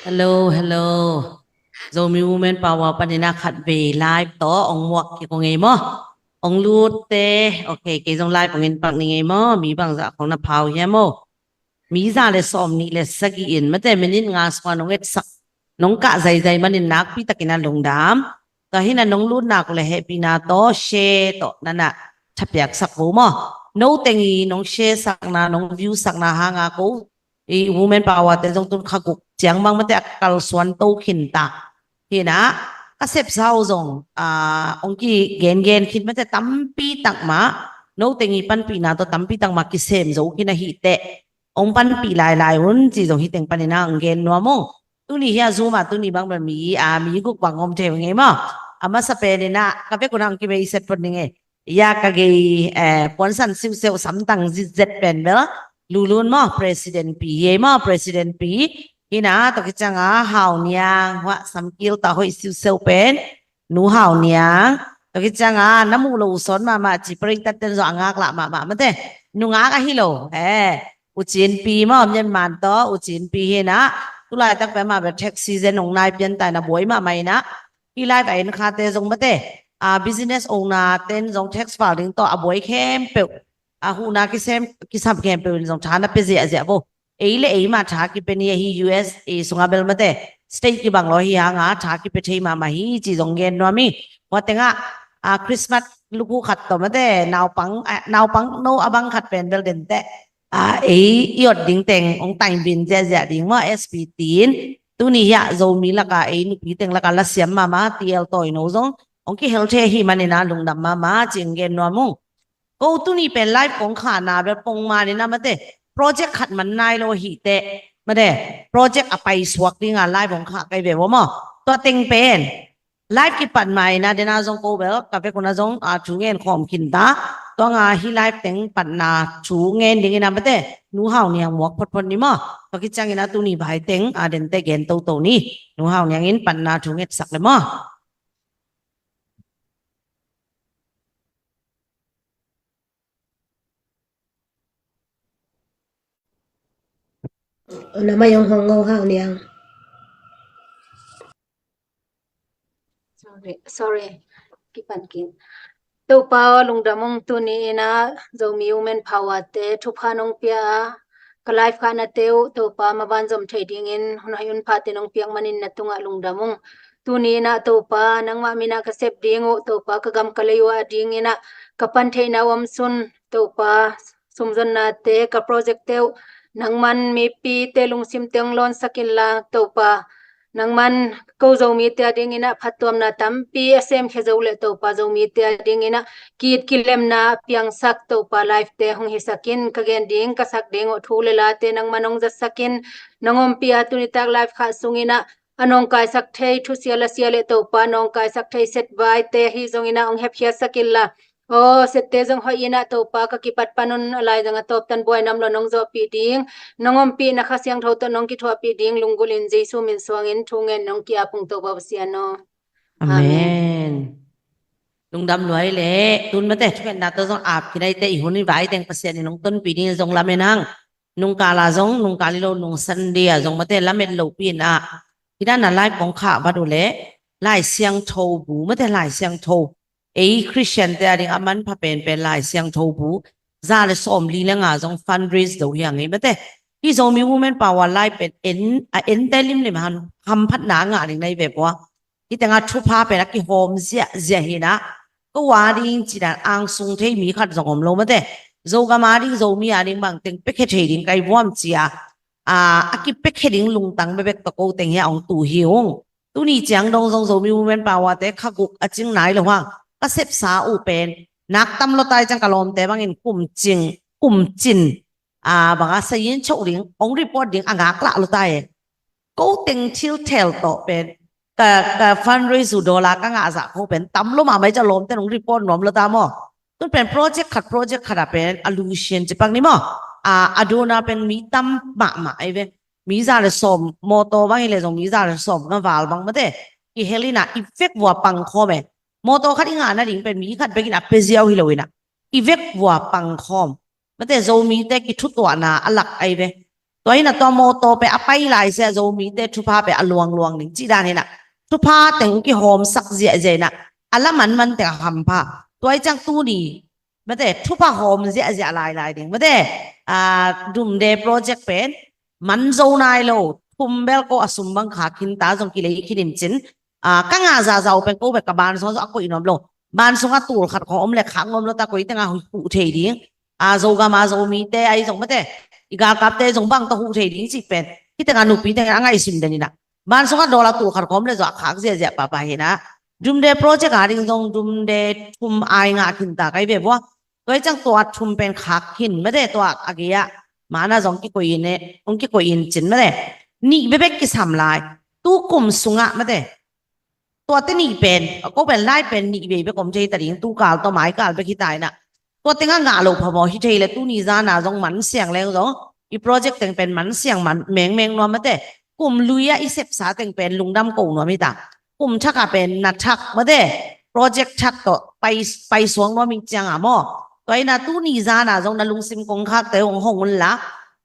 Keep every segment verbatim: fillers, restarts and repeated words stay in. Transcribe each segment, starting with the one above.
Hello, hello. Zomi Women Power panin a khat vei live tawh ong muak kik ung ei maw? Ong lut te, okay, kei zong live ong in pak ning ei maw? Mi bangzah khong na pau hiam maw? Mi za le sawm nih le sagih in, mate, minit nga sung a nong etsak, nong kah zaizai manin nakpi takin a lungdam. Tua hi na nong lut nak uh le hehpihna tawh share tawh na na thapiaksak vo maw? No teng i nong share sakna, nong view sakna hang a ko i Women Power te zong tun kha guk ciang bang, mate, a kalsuan to khin ta. Hi na, ka sepsa uh zong, ah, ong kigengen khin, mate, tampi tak mah, no teng i panpihna tawh tampi tak mah kisem zo khin ahih teh ong panpih lailai un ci zong hi teng panin a ong gen nuam ung. Tuni hi a Zoom ah tuni bang bel mi, ah, mi guk bang om thei ung ei maw? A masa pen in a ka vek un a ong kibeiset phot ning ei. Ya ka gei, eh, puansan siuseu samtang zitzet pen bel Lulun maw, President pi hi ei maw, President pi. Hi na, tua khit ciang a Hau Niang, huah samkil ta hoih siuseu pen Nu Hau Niang. Tua khit ciang a na muh lo uh sawn mahmah ci, paritan ten zong a ngaklah mahmah, mate. Nungak ahi lo, eh, U Cin pi maw, Myanmar tawh U Cin pi hi na. Tulaitak pen mah bel tax season ong nai pian ta in a buai mahmah in a. Hih live a en khate zong, mate, a business owner ten zong tax filing tawh a buai khempeuh, a huhna kisem kisam khempeuh in zong tha na pia ziahziah vo. Ei le ei mah tha kipia ni, ahi U S A sungah bel, mate, state kibang lo hi hang a tha kipia thei mahmah hi ci zong gen nuam hi. Hua teng ah, a, Christmas lukhu khat tawh, mate, naupang, a, naupang no a bang khat pen bel den teh, a, ei i ot ding teng ong tainvin ziahziah ding maw, S P T in. Tuni hi a Zomi lak a ei nupi teng lak a lasiam mahmah T L Tawi No zong ong kihel thei ahih manin a lungdam mahmah ci ong gen nuam ung. Ko tuni pen live kong khahna bel pongman in a, mate, project khat man nai lo ahih teh, mate, project a paisuak ding a live kong khah kai ve vo maw? Tua teng pen live kipat ma in a, den a zong ko bel ka vek un a zong, a, thu ngen khawm khin ta. Tua nga hih live teng patna thu ngen ding in a, mate, Nu Hau Niang muak photphot ni maw? Tua khit ciang in a tuni vai teng, a, den teh gen toto ni. Nu Hau Niang in patna thu ngetsak le maw? Na mai ong hong ngo, Hau Niang. Sorry, sorry. Kipan kik. Topa aw, lungdam ung. Tuni in a Zomi Women Power te thupha nong pia a, ka live khahna te uh Topa maban zom thei dingin hun hoih hun pha te nong piak manin na tungah lungdam ung. Tuni in a Topa nangmah min a ka sep ding uh, Topa ka gam ka lei uh a ding in a ka pan theihna uh om sun, Topa sumzonna te, ka project te uh nangman mipi te lungsim te ong lawnsak inla, Topa nangman ko Zomi te a ding in a phattuamna tampi a semkhia zo le, Topa Zomi te a ding in a ki-it kilemna a piangsak, Topa live te hong hisak in, ka gen ding ka sak ding uh thu le la te nangman ong zatsak in, nong ompih a tuni tak live khah sung in a a nawngkaisak thei thusia lasia le, Topa nawngkaisak thei setvai te ahi zong in a ong hepkhiatsak inla, aw, sette zong hoih in a Topa ka kipat pan un, a laizang a tawptan buaina om lo nong zawhpih ding, nong ompihna Kha Siangtho tawh nong kithuahpih ding lunggulh in Jesu min suangin thu ngen nong ki-ap ung, Topa Pasian aw. Amen. Amen. Lungdam lua ei le, tun mate, thungetna tawh zong ap khin ei teh, i hun i vai teng Pasian in nong tonpih ding zong lamen hang. Nungkal a zong, nungkal hi lo, nung Sunday a zong mate, lamen lopi in a. Hi dan a live kong khah vat uh le, Lai Siangtho bu, mate, Lai Siangtho. Ei Christian te a ding a manpha penpen Lai Siangtho bu za le sawmli le nga zong fundraise zo hi a ngei, mate. Hih Zomi Women Power live pen en, a ente limlim han hamphatna a ngah ding na hi ve pua. Hih teng a thupha pen a kihawm ziahziah hi na. Ko a ding ci dan angsung thei mi khat zong om lo, mate. Zogam a ding, Zomi a ding bang teng piakhia thei ding kai vuam ci a, a, a kipiakhia ding lungtang bekbek tawh ko teng hi a ong tu hi ung. Tuni ciang dong zong Zomi Women Power te kha guk a cing nai lo hang, ka sepsa uh pen nak tam lo tai ciang, ka lawmte bangin kum cing, kum cin, a, bang a sayin choh ding, ong report ding a ngaklah lo tai. Ko teng thil thel tawh pen ka, ka fundraise uh dollar ka ngah zah ko pen tam lo mahmah hi ciang lawmte in ong report nuam lo ta maw? Tun pen project khat project khat a pen a lusian ci pak ni maw? A, a donor pen mi tam mahmah ei ve. Mi za le sawm, mawtaw bang hi le zong mi za le sawm nga val bang mate. I hel in a i vek vua pang khawm e. Mawtaw khat i ngah nading pen mi khat bek in a pia ziau hi lo in a, i vek vua pang khawm. Mate, Zomite kithutuahna a lak ei ve. Tua hi-in ah tua mawtaw pen a pai lai sia Zomite thupha pen a luangluang ding cih dan hi-in ah thupha teng kihawmsak ziahziah in ah a lamanman teng a hampha. Tua hi ciang tuni mate thupha hawm ziahziah lailai ding mate, a, Dumde project pen man zo nai lo, thum bel ko a sum bang khak khin ta zong kilei khin in cin, a, ka ngah zahzah uh pen ko bek ka ban sung zong a koih nuam lo. Ban sungah tul khat khawng om le khak nuam lo ta koi tengah huh thei ding. A, Zogam a Zomite ahi zong mate, i galkapte zong bang tawh huh thei ding cih pen hih tengah nupi tengah a ngaihsun den in ah ban sungah dollar tul khat khawng om le zong a khak ziahziah pahpah hi-in ah Dumde project a ding zong Dumde thum ai ngah khin ta kai ve vua. Tua hi ciang tua thum pen khak khin mate, tua a gei-ah mana zong kikoih in e, hong kikoih in cin mate. Nih bekbek kisam lai. Tu kum sungah mate, tuate nih pen, ko pen lai pen nih vei bek om thei ta ding, tu kal tawh mai kal bek hi ta in ah. Tua tengah ngah lo phamawh hi thei le tuni zan a zong man siang leng zong i project teng pen man siang man mengmeng nuam mate. Kum lui ah i sepsa teng pen lungdam ko nuam hi ta. Kum thak ah pen na thak mate, project thak tawh pai, pai suak nuam ing ciang a maw. Tua hi-in ah tuni zan a zong na lungsim kong khakte hong hong un la.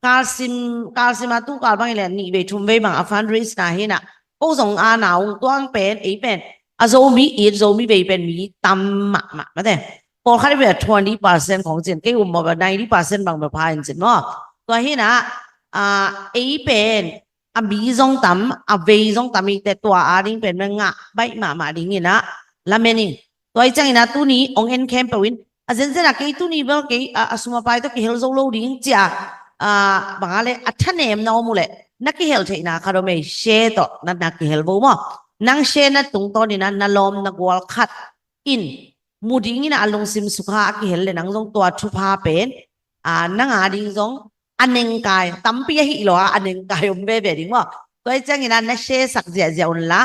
Kalsim, kalsim a tu kal bang hi le nih vei thum vei bang a fundraise na hi-in ah ko zong a na ung tuang pen, ei pen a Zomi it Zomi vei pen mi tam mahmah mate. Pawlkhat i ve twenty percent khawng cin, kei um mawh bel ninety percent bang bel pha in cin maw. Tua hi-in ah, a, ei pen a mi zong tam, a vei zong tam i te tua a ding pen mah ngah baih mahmah ding in ah lamen ing. Tua hi ciang in ah tuni hong en khempeuh in a zenzen a kei tuni bel kei a, a sum a pai tawh kihel zo lo ding ci a, a, bang a le a thanem na om uh leh na kihel theihna khat om ei, share tawh na, na kihel vo maw. Nang share na tungtawn in ah na lawm na gual khat in mu ding in ah a lungsim sukha a kihel le nang zong tua thupha pen, a, nang a ding zong a nengkai, tampi ahih lo a, a nengkai om veve ding maw. Tua hi ciang in ah na share sak ziahziah un la,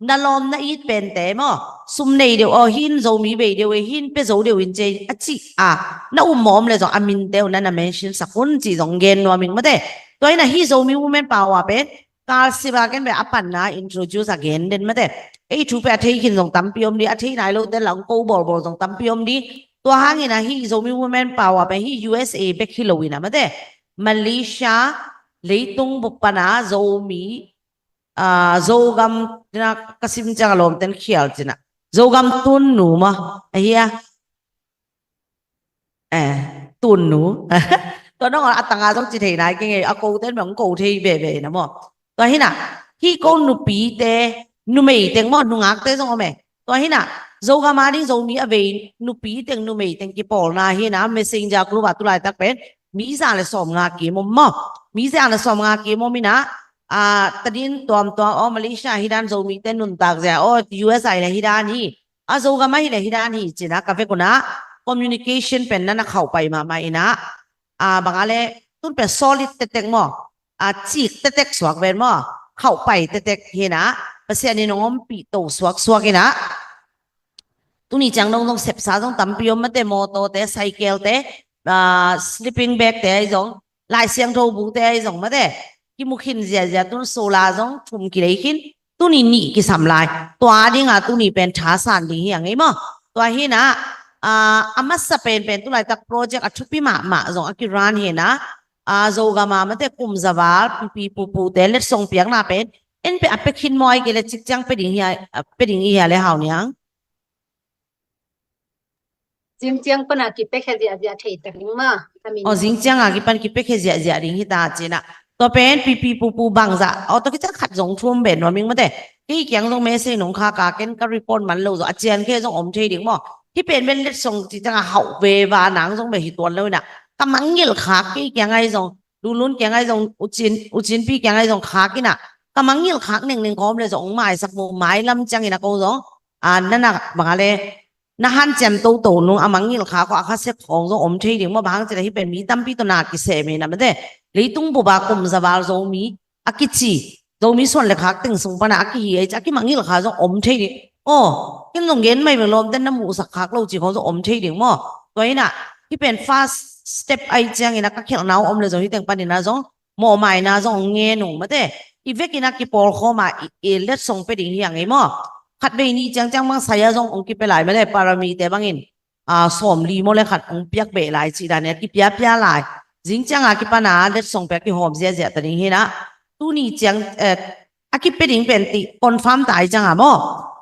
na lawm na it pente maw, sum nei deuh aw, hih in Zomi vei deuh e, hih in pia zo deuh in ci a cih a na um mawh om le zong a minte uh na, na mention sak un cih zong gen nuam ing mate. Tua hi-in ah hih Zomi Women Power pen kalsim a ken bel a panna introduce a gen den mate. Ei thu pen a thei khin zong tampi om ding, a thei nai lote lang ko bawlbawl zong tampi om ding. Tua hang in ah hih Zomi Women Power pen hih U S A bek hi lo in ah mate, Malaysia, leitung bup pan a Zomi, a, Zogam, na ka sim ciang a lawmten khial cin ah Zogam tunnu maw ahi a. Eh, tunnu. Tua nong a tanga zong ci thei nai kei ngei, a koten bang ko thei veve na maw. Tua hi-in ah hih ko nupite, numei teng maw, nungakte zong om e. Tua hi-in ah Zogam a ding Zomi a vei nupi teng numei teng kipawlna hi-in ah messenger group ah tu laitak pen mi za le sawmnga kim om maw. Mi za le sawmnga kim om in ah, a, tadin tuamtuam aw, Malaysia hi dan Zomite nuntak zia aw, U S A le hi dan hi, a, Zogam a hi le hi dan hi cin ah ka vek un ah communication pen na na khauh pai mahmah in ah, a, bang a le tun pen solid tektek maw, a, cik tektek suak ven maw, khauh pai tektek hi-in ah Pasian in hong ompih to suaksuak in ah tuni ciang dong zong sepsa zong tampi om mate, mawtawte, cycle-te, a, sleeping bag-te ahi zong, Lai Siangtho bukte ahi zong mate, kimu khin ziahziah, tun solar zong thum kilei khin, tuni nih kisam lai. Tua ding a tuni pen thasan ding hi a ngei maw. Tua hi-in ah, a, a masa penpen tu laitak project a thupi mahmah zong a kirun hi-in ah, a, Zogam a mate kum za val pipi pupute letsong piakna pen en pen a pia khin maw, ahih kei leh cikciang pia ding hi a, a pia ding hi a le Hau Niang. Zingciang pan a kipiakhia ziahziah thei ta ding maw. Aw, zingciang a kipan kipiakhia ziahziah ding hi ta cin ah. Tua pen pipi pupu bangzah, aw, tua kiciang khat zong thum ven nuam ing mate. Kei kiang zong message nong khak a, ken ka report man lo zong a cian khe zong om thei ding maw. Hih pen pen letsong ci ciang a hauh veve nang zong bek hi tuan lo in ah, ka mangngilh khak, kei kiang ahi zong, Lulun kiang ahi zong, U Cin, U Cinpi kiang ahi zong khak in ah, ka mangngilh khak nengneng kawm le zong hong maisak mu, mailam ciangin a ko zong, a, na na bang a le na hanciam toto nung a mangngilh khak aw, a kha sep khawng zong om thei ding maw, bang hang cin a hih pen mi tampi tawh na kisem hi na mate. Leitung bup a kum za val Zomi a kici, Zomi suan le khak teng sung pan a a kihi ahi ci a kimangngilh khak zong om thei ding. Aw, ken zong gen mai bek lawmten na muhsak khak lo ci khawng zong om thei ding maw. Tua hi-in ah hih pen first step ahi ciangin a ka khialhna uh om le zong hih teng panin a zong mawhmaina zong ngen ung mate. I vekin a kipawlkhawm a i, i letsong pia ding hi a ngei maw. Khatvei nih ciangciang bang saya zong hong kipia lai mate, paramite bangin, a, sawmli maw le khat hong piak beh lai cih dan in a kipiapia lai. Zing cianga kipana letsong pia kihawm ziahziah ta ding hi na. Tuni ciang, eh, a kipia ding pen ti confirm ta hi cianga maw?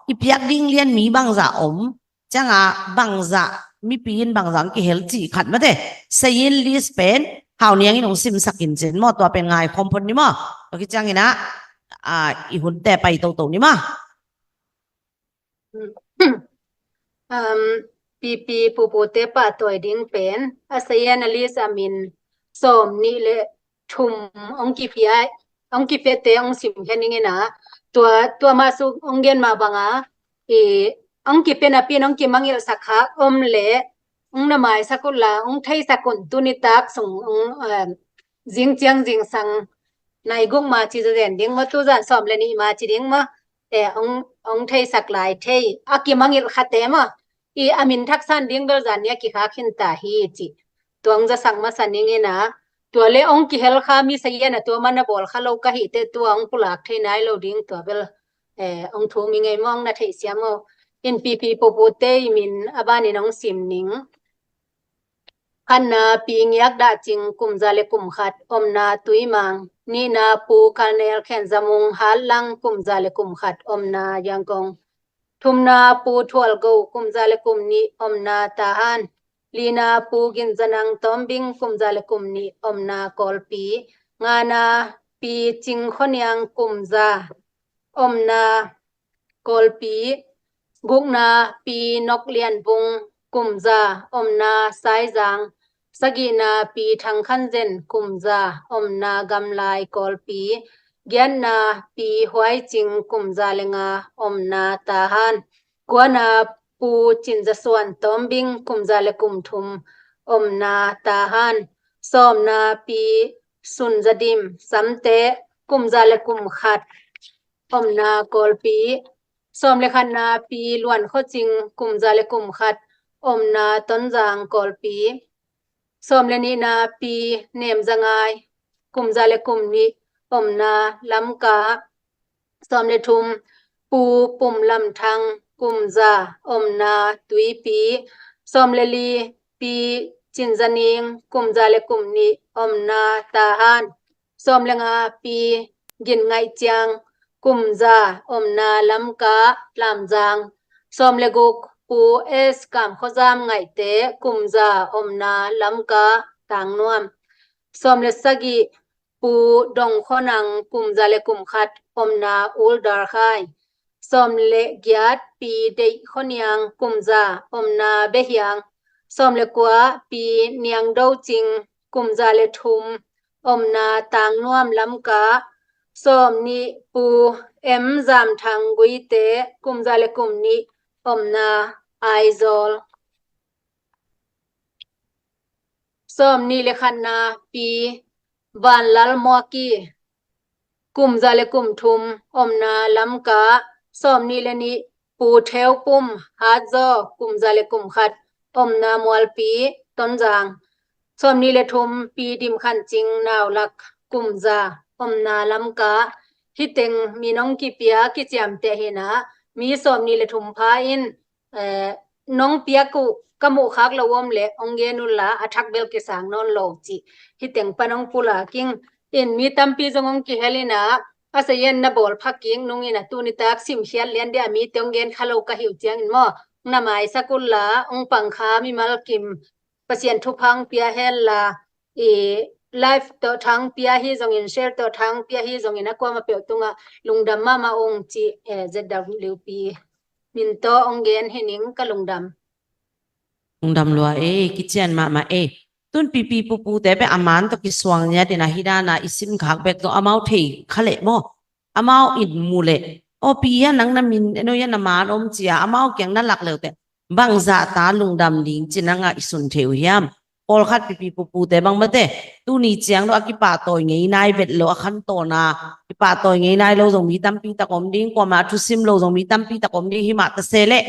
I piak ding lian mi bangzah om, cianga bangzah, mipi in bangzah ang kihel cih khat mate. Sayin list pen, hau niangin hong simsak in cin maw, tua pen ngai khawm phot ni maw. Tua ki ciangin a, a, i hunte pai toto ni maw. Um, pipi pupute pahtawi ding pen, a sayin a list a min sawm nih le thum hong kipia, hong kipiate hong sim khen ning ina, tua, tua mah suk hong gen mah banga, i, hong kipia napi in hong kimangilhsak kha om le, hong na maisak uh la, hong theisak un tuni tak sung, hong, eh, zing ciang zing sang nai guk ma ci zazen ding maw, tu zan sawm le nih ma ci ding maw, eh, hong, hong theisak lai thei, a kimangilh khate maw, i a min thaksan ding bel zan nia kikhak khin ta hi ci. Tuang zasak masa ning ina, tua le hong kihel kha mi sayin a tua mana bawl kha lo ka hih teh tua hong pulak thei nai lo ding tua bel, eh, hong thum i ngei maw, hong na theih siam aw. In pipi pupute i min a banin hong sim ning. Khatna Pi Ngiak Dah Cing kum za le kum khat omna Tuimang. Nihna Pu Kalnel Khen Zamung Hatlang kum za le kum khat omna Yangon. Thumna Pu Thual Go kum za le kum nih omna Tahan. Lina Pu Gin Za Nang Tawmbing kum za le kum nih omna Kawlpi. Ngana Pi Cing Khua Niang kum za omna Kawlpi. Gukna Pi Nok Lian Vung kum za omna Saizang. Sagihna Pi Thang Khan Zen kum za omna Gamlai Kawlpi. Giatna Pi Huai Cing kum za le nga omna Tahan. Kuana Pu Cin Za Suan Tawmbing kum za le kum thum omna Tahan. Sawmna Pi Sun Za Dim Samte kum za le kum khat omna Kawlpi. Sawm le khatna Pi Luan Khua Cing kum za le kum khat omna Tonzang Kawlpi. Sawm le nihna Pi Nem Za Ngai kum za le kum nih omna Lamka. Sawm le thum Pu Pum Lam Thang kum za omna Tuipi. Sawm le li Pi Cin Za Ning kum za le kum nih omna Tahan. Sawm le nga Pi Gin Ngaih Ciang kum za omna Lamka Lamzang. Sawm le guk Pu S Kam Khua Zam Ngaihte kum za omna Lamka Tangnuam. Sawm le sagih Pu Dong Khua Nang kum za le kum khat omna Ul Dar Khai. Sawm le giat Pi Deih Khua Niang kum za omna Behiang. Sawm le kua Pi Niang Do Cing kum za le thum omna Tangnuam Lamka. Sawm nih Pu M Zam Thang Guite kum za le kum nih omna Aizawl. Sawm nih le khatna Pi Van Lal Muaki kum za le kum thum omna Lamka. Sawm nih le nih Pu Theu Pum Hatzaw kum za le kum khat omna Mualpi Tonzang. Sawm nih le thum Pi Dim Khan Cing Nau Lak kum za omna Lamka. Hih teng min hong kipia kiciamteh hi na, mi sawm nih le thum pha in, eh, nong piak uh ka muh khak lo om le hong gen un la, a thak bel kisang nawn lo cih hih teng pan hong pulak ing. In mi tampi zong hong kihel ina, a sayin na bawl pha kik nung ina, tuni tak simkhiat lian dia mite hong gen kha lo ka hi uh ciangin maw, na maisak un la, hong pang kha mimal kim Pasian thupha hong pia hen la, i live tawh thang pia hi zongin, share tawh thang pia hi zongin, a kuama peuh tungah lungdam mahmah ung cih, eh, Z W P min tawh hong gen hi ning, ka lungdam. Lungdam lua e, kician mahmah e. Tun pipi pupute bek a man tawh kisuang niat in a hih dana i simkhak bek tawh amau thei kha leh maw? Amau in mu leh, aw pi hian nang na min eno hian na man om cia, amau kiang na lak leuteh bangzah ta lungdam ding ci nangah i sun thei uh hiam? Pawlkhat pipi pupute bang mate, tuni ciang lo a kipahtawi ngei nai vet lo, a khantawn a kipahtawi ngei nai lo zong mi tampi tak om ding, kuamah a thusim lo zong mi tampi tak om ding, himah ta se leh,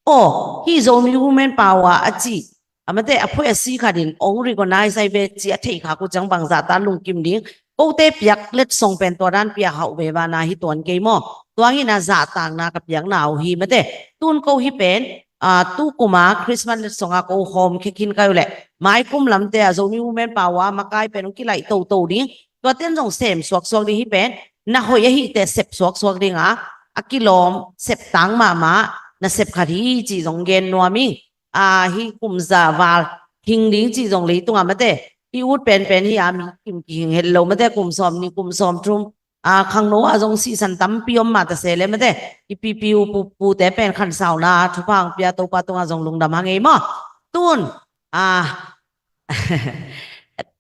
aw, hih Zomi Women Power a cih a mate a phoih a si khat in ong recognize ai ve ci a theih khak uh ciang bangzah ta lungkim ding. Kote piak letsong pen tua dan piak hauh ve vana hi tuan kei maw? Tuangin a zahtakna ka piakna uh hi mate. Tun ko hi pen, a, tu kuma Christmas letsonga ko hawm khe khin kai uh leh mai kum lamte a Zomi Women Power a makai pen hong kilaih toto ding. Tua ten zong sem suaksuak ding hi pen, na hoih ahih teh sep suaksuak ding a, a kilawm, sep tang mahmah, na sep khat hi cih zong gen nuam ing. A, hi kum za val hing ding cih zong leitung a mate, i ut penpen hi a, mi kim kihing het lo mate, kum sawm nih, kum sawm thum, a, khangno ah zong sihsan tampi om mah ta se le mate, i pipi u pu, pute pen khansauna thupha hong pia Topa tungah zong lungdam hang ei maw. Tun, a,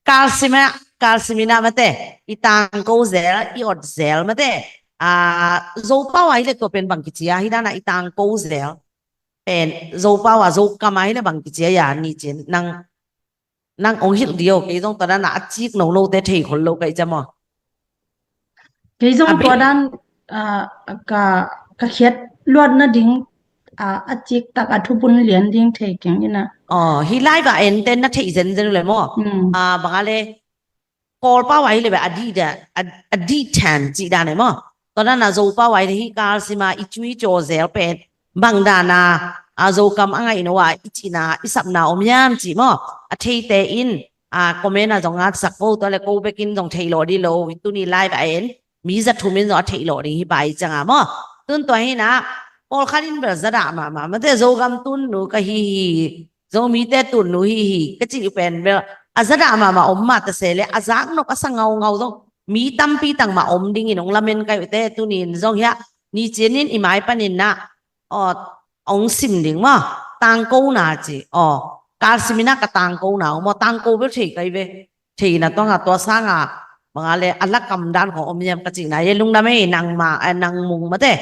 kalsima, kalsimina mate, i tangko zel, i ot zel mate, a, Zopau ah hi le tua pen bang kici a, hi dan a i tangko zel pen Zopau ah, Zokam ah hi le bang kici a, ya, Ni Cin, nang, nang ong hilh dih o, kei zong tua dan a a cik nonote thei khol lo ka hi cia maw. Kei zong tua dan, ah, ka, ka khiat luat nading, ah, a cik tak a thubun lian ding thei keng ina. Oh, hi live ah en ten na thei zenzen uh le maw. Hmm. Ah, bang a le, Kawlpau ah hi le ve, a dih dan, a, a dih than cih dan e maw. Tua dan a Zopau ah hi le hi kalsima i cui caw zel pen bang dan a, a, Zokam a ngaihno a i cihna, i sapna om hiam cih maw. A theite in, a, comment ah zong ngatsak vo, tua le ko bekin zong theih lawh dih lo, tuni live ah en mi za thum in zong a theih lawh ding hi pai ciang a maw. Tun tua hi na, pawlkhat in bel za dah mahmah mate, Zogam tunnu ka hi hi, Zomite tunnu hi hi ka cih pen bel a za dah mahmah om mah ta se le, a zak nop a sa ngaungau zong mi tampi tang mah om dingin ong lamen ka hi uh teh, tuni in zong hiah Ni Cin in i mai panin na, aw, ong sim ding maw, tangkona ci, aw, kalsimina ka tangkona uh maw, tangko bel thei ka hi ve. Theihna tuang a, tua sang a, bang a le, a lakam dan khong om hiam ka cihna hi, lungdam ei, nangma, eh, nang mung mate.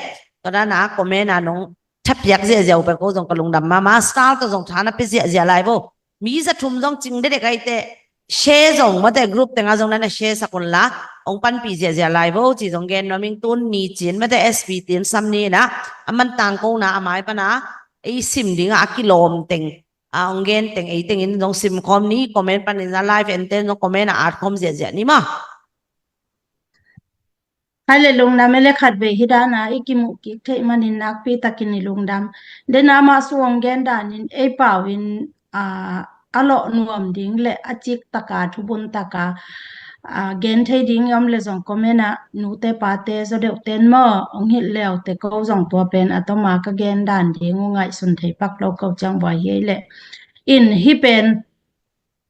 Tua dan a comment a nong thapiak ziahziah uh pen ko zong ka lungdam mahmah, star tawh zong tha na pia ziahziah lai vo. Mi za thum zong cing dedek a hi teh, share zong mate, group teng a zong na na share sak un la, ong panpih ziahziah lai vo, ci zong gen nuam ing. Tun Ni Cin mate, S P Tin Sam Ni na, a man tangkona a mai pan a, ei sim ding a, a kilawm teng, a, ong gen teng, ei teng in zong sim khawm ni, comment panin a live en ten zong comment a at khawm ziahziah ni maw. Hai le lungdam e le, khat vei hi dan a i kimuh kik theih manin nakpi takin i lungdam. Den a mah su ong gen danin ei pau in, a, a lawh nuam ding le a cik taka, thubun taka, a, gen thei ding i om le zong comment ah nute pate zaw deuh ten maw, ong hilh leu teh ko zong tua pen a tawma ka gen dan ding uh ngaihsun thei pak lo ko ciang buai hi ei le. In hi pen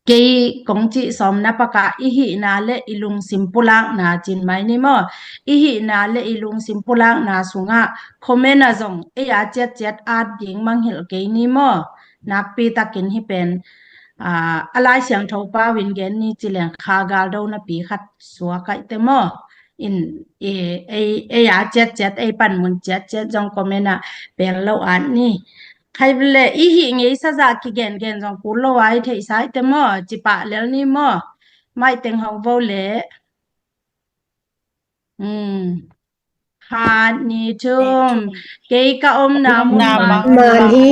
kei kong cih sawm na pak ah i hihna le i lungsim pulakna cin mai ni maw. I hihna le i lungsim pulakna sungah comment ah zong ei a ciatciat at ding mangngilh kei ni maw. Nakpi takin hi pen, a, a Lai Siangtho pau in gen ni ci leng kha galdo napi khat suak a hi teh maw. In, e, ei, ei a ciatciat, ei panmun ciatciat zong comment ah pel lo at ni. Khai le i hih ngeisa zah kigengen zong kul lo a i theihsa hi teh maw, ci pah lel ni maw. Mai teng hong vo le. Hmm. Khat, nih, thum. Kei ka omna mun man hi.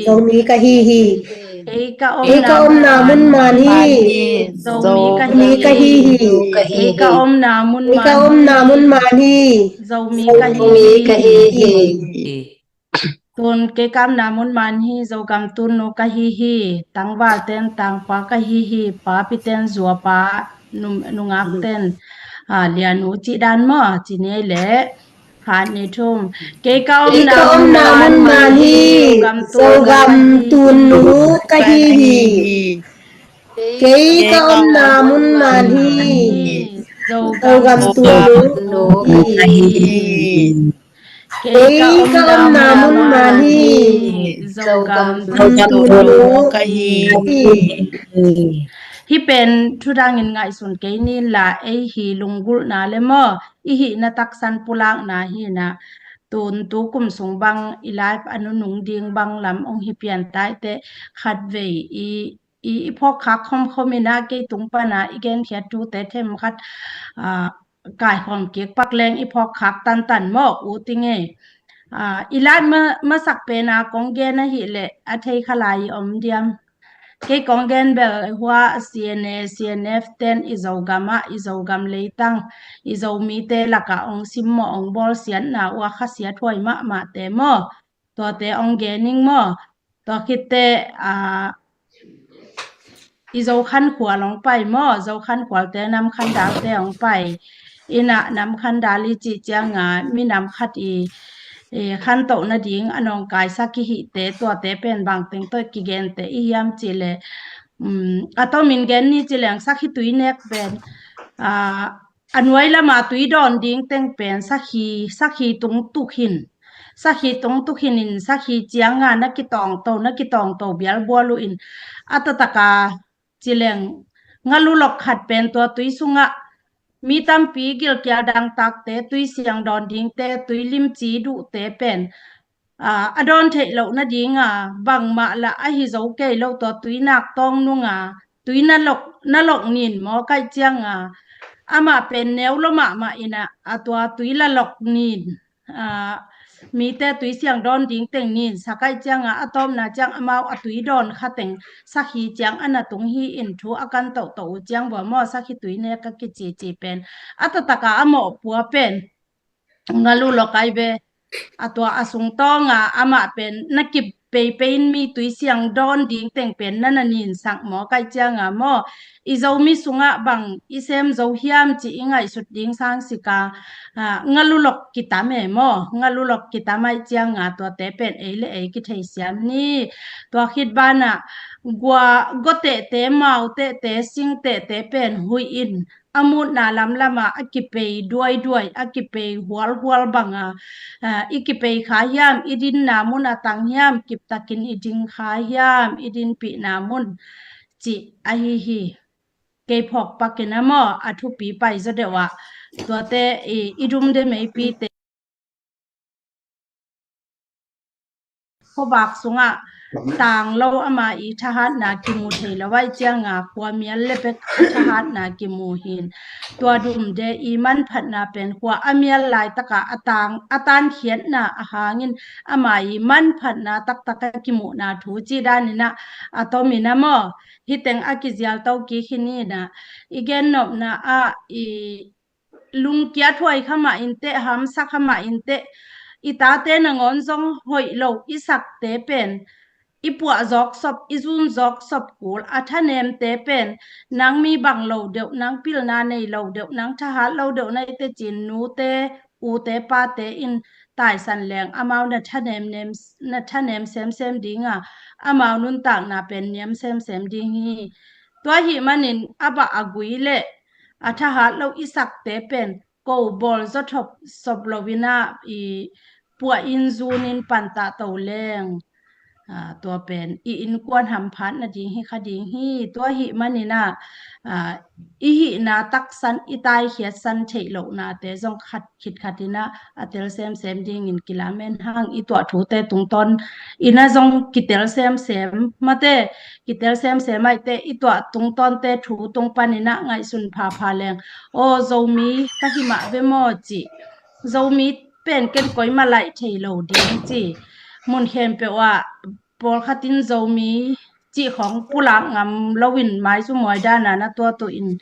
Zomi ka hi hi. Kei ka omna mun man hi. Zomi ka hi hi. Kei ka omna mun man hi. Zomi ka hi hi. Tun kei ka omna mun man hi, Zogam tunnu ka hi hi, tangval ten tangpa ka hi hi, papi ten zuapa, nu, nungak ten, a, lianu cih dan maw, ci ni ei le. Khat, nih, thum. Kei ka omna mun man hi, Zogam tunnu ka hi hi. Kei ka omna mun man hi, Zogam tunnu ka hi hi. Kei ka omna mun man hi, Zogam tunnu ka hi hi. Hi pen thudangin ngaihsun kei ni la, ei hi lunggulhna le maw, i hihna taksan pulakna hi na. Tun tu kum sung bang i live a nunung ding bang lam ong hi pian tai teh, khat vei i i, i phawkkhak khomkhom ina kei tung pana i genkhiat tute themkhat, a, kaikhawm kik pak leng i phawkkhak tantan maw, u ting e. A, i live ma, masak pena kong gen ahih leh a thei kha lai i om diam. Kei kong gen bel hua C N A, C N F ten i Zogam ah, i Zogam leitang, i Zomite lakah ong sim maw, ong bawlsiatna uh a khasiat huai mahmahte maw. Tuate ong gen ing maw. Tua khitteh, a, i Zokhankhual hong pai maw, Zokhankhualte, Namkhandalte hong pai. Ina Namkhandal i cih cianga minam khat i, i khantoh nading a nawngkaisak i hihte, tuate pen bangteng tawh kigente i hiam cihleh, um, a tomin gen ni cileng sakhi tui nek pen, a, a nuai lama tui dawn ding teng pen sakhi, sakhi tungtuk hin, sakhi tungtuk hin in sakhi cianga na kitawngto, na kitawngto bialbual uh in a taktaka cileng ngalulok khat pen tua tui sungah mi tampi gilkial dangtakte, tui siang dawn dingte, tui limci duhte pen, a, a dawn theih loh nadinga bangmah lah ahi zo kei lo, tua tui nak tawng nunga tui na lok, na lok nin maw kaih cianga amah pen neu lo mahmah ina a tua tui la lok nin, a, mite tui siang dawn ding teng nin sa kaih cianga a tawpna ciang amau a tui dawn kha teng sakhi ciang a na tung hi in thu a kan tohtoh uh ciang vua maw, sakhi tui nek a kicici pen a taktaka a mawhpua pen ngalulok ai ve. A tua a sungtawnga amah pen na kip peipei in mi tui siang dawn ding teng pen na na ninsak maw kaih cianga maw, i Zomi sungah bang i sem zo hiam cih i ngaihsut ding sangsika, a, ngalulok kitam e maw, ngalulok kitam aih cianga tuate pen ei le ei kitheisiam ni. Tua khit banah gua, gotehte, mautehte, singtehte pen huih in a mutna lamlama a kipei duaiduai, a kipei hualhual banga, a, i kipei kha hiam, i dinna mun a tang hiam, kiptakin i ding kha hiam, i dinpihna mun cih ahi hi. Kei phawk pakin a maw, a thupi pai zaw deuh ah tuate i, i dum de meipite khuavak sungah tang lo ama i thahatna kimu thei lo aih cianga khua mial le bek a thahatna kimu hin. Tua dum de i manphatna pen khua a mial laitaka a tang, a tankhiatna a hangin ama i manphatna taktaka kimuhna thu cih daninah a tomin a maw, hiteng a kizialto kik hi ninah i gennopna ah i lungkiat huai kha mah inteh, hamsa kha mah inteh, i tate nangawn zong hoih lo i sakte pen i puah zawk sop, i zun zawk sop kul a thanemte pen nang mi bang lo deuh, nang pilna nei lo deuh, nang thahat lo deuh na i tecin nute, ute, pate in taisan leng amau na thanem nem, na thanem semsem dinga amau nuntakna pen niam semsem ding hi. Tua hih manin a bah a gui le a thahat lo i sakte pen ko bawl zaw thop sop loinah i puah in zunin pantah to leng, a, tua pen i innkuan hamphat nading hi kha ding hi. Tua hih maninah, a, i hihna taksan, i taikhiatsan theih lohnate zong khat khit khatinah a tel semsem dingin kilamen hang. I tuah thute tungtawn ina zong kitel semsem mate, kitel semsem aihte i tuah tungtawnte thu tung paninah ngaihsun phapha leng, aw, Zomi ka hi mah ve maw cih, Zomi pen ken koimah laih thei lo ding ci, mun khempeuh ah pawlkhatin Zomi cih khawng pulak ngam loin maizumhuai dana na tuat uh in,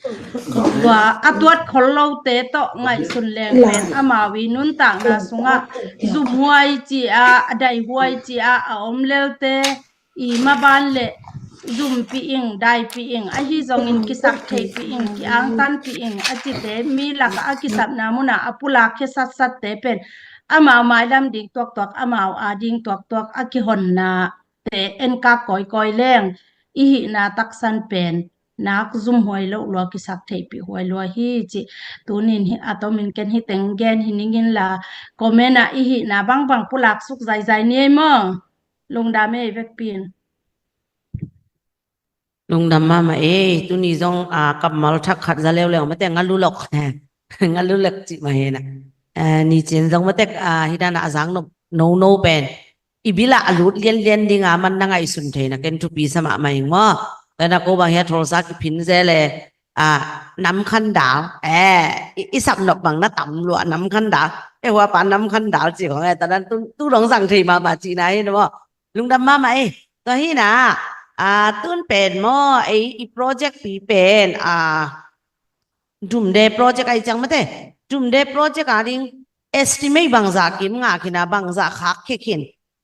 tua a tuat khol lote tawh ngaihsun leng pen amau i nuntakna sungah zumhuai ci-a, a daihuai ci-a a om lelte i maban le zumpih ing, daipih ing, ahi zongin kisaktheihpih ing, kiangtanpih ing a cite mi lakah a kisapna munah a pulak khia satsatte pen amau mailam ding tuaktuak, amau a ding tuaktuak a kihonna te enkak kawikawi leng i hihna taksan pen nak zumhuai loh lua, kisak theihpih huai lua hi cih tunin hi a tomin ken hi teng gen hi ningin la, comment ah i hihna bangbang pulak suk zaizai ni ei maw. Lungdam ei vekpi in. Lungdam mahmah ei. Tuni zong, a, kammal thak khat za leuleu mate, ngalulok. Ngalulok cih mah hi na. A, ni cin zong mate, a, hi dana a zang nop nono pen i bilah a lut lianlian dinga man na ngaihsun theina ken thupi sa mahmah ing maw. Tua na ko bang hia tholsa kiphin ze le, a, namkhandal, e, i, i sapnop bang na tam lua namkhandal. E, hua pa namkhandal ci khong e, tua dan tu, tu dong zang thei mahmah cihna hi na maw. Lungdam mahmah ei. Tua hi na, a, tun pen maw, ei, i project pi pen, a, Dumde project ahi ciang mate. Dumde project a ding estimate bangzah kim ngah khin a, bangzah khak khia khin.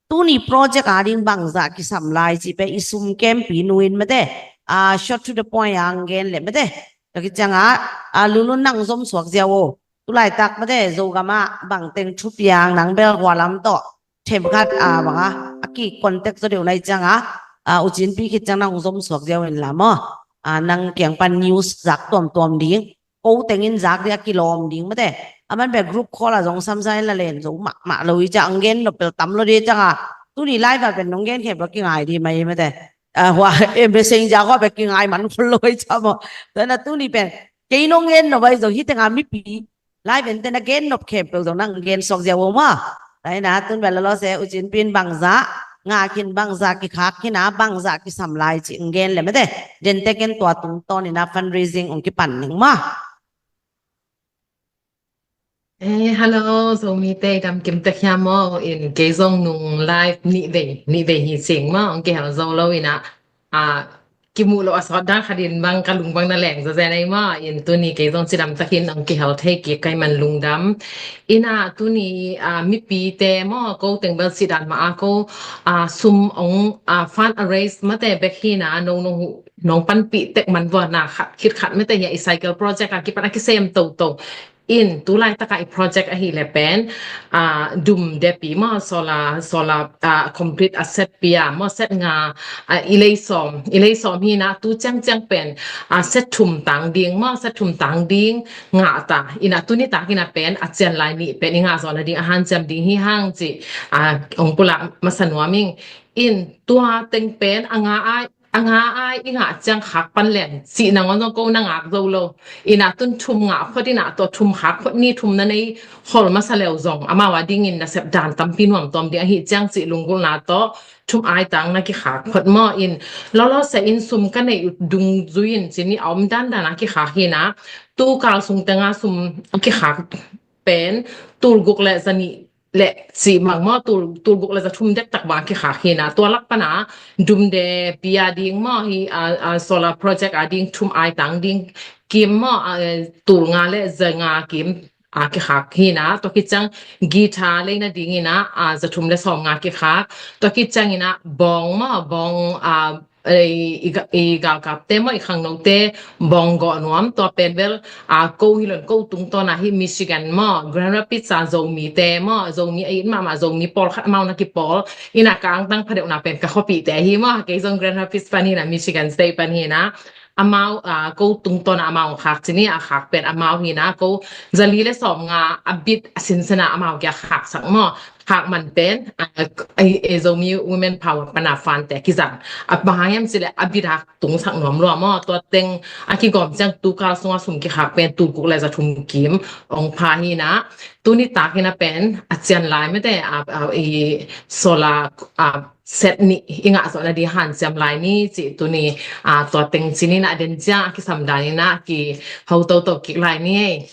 Tuni project a ding bangzah kisam lai cih pen i sum kempi nuin mate. a, short to the point a hong gen le mate. Tua khit ciangah, a, Lulun nang zom suak ziau o. Tulaitak mate, Zogam ah bangteng thupiang nang bel hua lam tawh themkhat, a, banga a ki contact zaw deuh nai ciangah, a, U Cin Pi khit ciang nang zom suak ziau in la maw. A, nang kiang pan news zak tuamtuam ding, ko tengin zak ding a kilawm ding mate. A man bel group call a zong samsa in la len zo mahmah lo hi ciang, gen nop bel tam lo ding ciangah, tuni live a pen nong gen khempeuh a kingai ding mai mate. A, hua, e, messenger hua bek kingai man khol lo hi ciang maw. Tua na tuni pen kei nong gen nop a hi zo hi tengah mipi live ente na gen nop khempeuh zong nang gen suak ziau o maw. Tua hi na tun bel lawlawse U Cin Pi in bangzah ngah khin, bangzah kikhak khin a, bangzah kisam lai cih hong gen le mate. Dente ken tua tungtawn in a fundraising hong kipan ning maw. Eh, hello, Zomite, dam kim tek hiam maw? In kei zong nung live nih vei, nih vei hi sing maw, hong kihel zo lo in a, a, kimuh loh a sawt dan khat in bang ka lung bang na leng zazen ei maw. In tuni kei zong cidam takin hong kihel thei kik ka hih man lungdam. In a tuni, a, mipite maw, ko teng bel cidan mah a ko, a, sum hong, a, fund a raise mate bek hi na, no, no, nong panpih tek man vua na khat khit khat mate hi a, i Cycle Project a kipan a kisem toto. In tulaitak a i project ahih leh pen, a, dum depi maw, solar, solar, a, complete a set pi a maw, set nga, a, i lei sawm, i lei sawm hi na, tu ciangciang pen, a, set thum tang ding maw, set thum tang ding ngah ta. In a tuni tak in a pen a cian lai nih pen i ngah zawh nading a hanciam ding hi hang cih, a, hong pulak masa nuam ing. In tua teng pen a nga ai, a nga ai i ngah ciang khak pan leng cih nangawn zong ko na ngak zo lo. In a tun thum ngah phot in a tua thum khak phot ni, thum na nei khol masa leu zong amau a dingin nasep dan tampi nuam tuam ding ahih ciang cih lunggulhna tawh thum ai tang na kikhak phot maw. In lawlawse in sum ka neih uh dungzui in cih ni a om dandan a kikhak hi na, tu kal sung tenga sum a kikhak pen tulguk le zanih le cih mang maw, tul, tulguk le zathum dektak bang a kikhak hi na, tua lak pan a dum depi a ding maw hi, a, a, solar project a ding thum ai tang ding kim maw, a, tulnga le zanga kim a kikhak hi na, tua khit ciang guitar lei nading in a, a, zathum le sawmnga kikhak, tua khit ciang in a bawng maw, bawng, a, i, i, i galkapte maw, i khangnote bawng gawh nuam, tua pen bel, a, ko hi lo in ko tungtawn a hi Michigan maw, Grand Rapids a Zomite maw, Zomi a it mahmah, Zomi pawlkhat amau na kipawl in a, ka angtang phadeuhna pen ka khuapihte hi maw, kei zong Grand Rapids pan hi na, Michigan State pan hi na, amau, a, ko tungtawn a amau khak cih ni a khak pen amau hi na, ko zali le sawmnga a bit a sinsen a amau kia khaksak maw. Khak man pen, a, a, a, Zomi Women Power pan a fund te kizang. A bang hang hiam cih leh a bit a tungsak nuam lua maw. Tua teng a kigawm ciang tu kal sunga sum kikhak pen tulguk le zathum kim hong pha hi na. Tuni tak hi na pen a cian lai mate, a, a, i solar, a, set nih i ngah zawh nading hanciam lai ni cih tuni, a, tua teng cih ni na, den ciang a kisam dan in a kiho toto kik lai ni ei.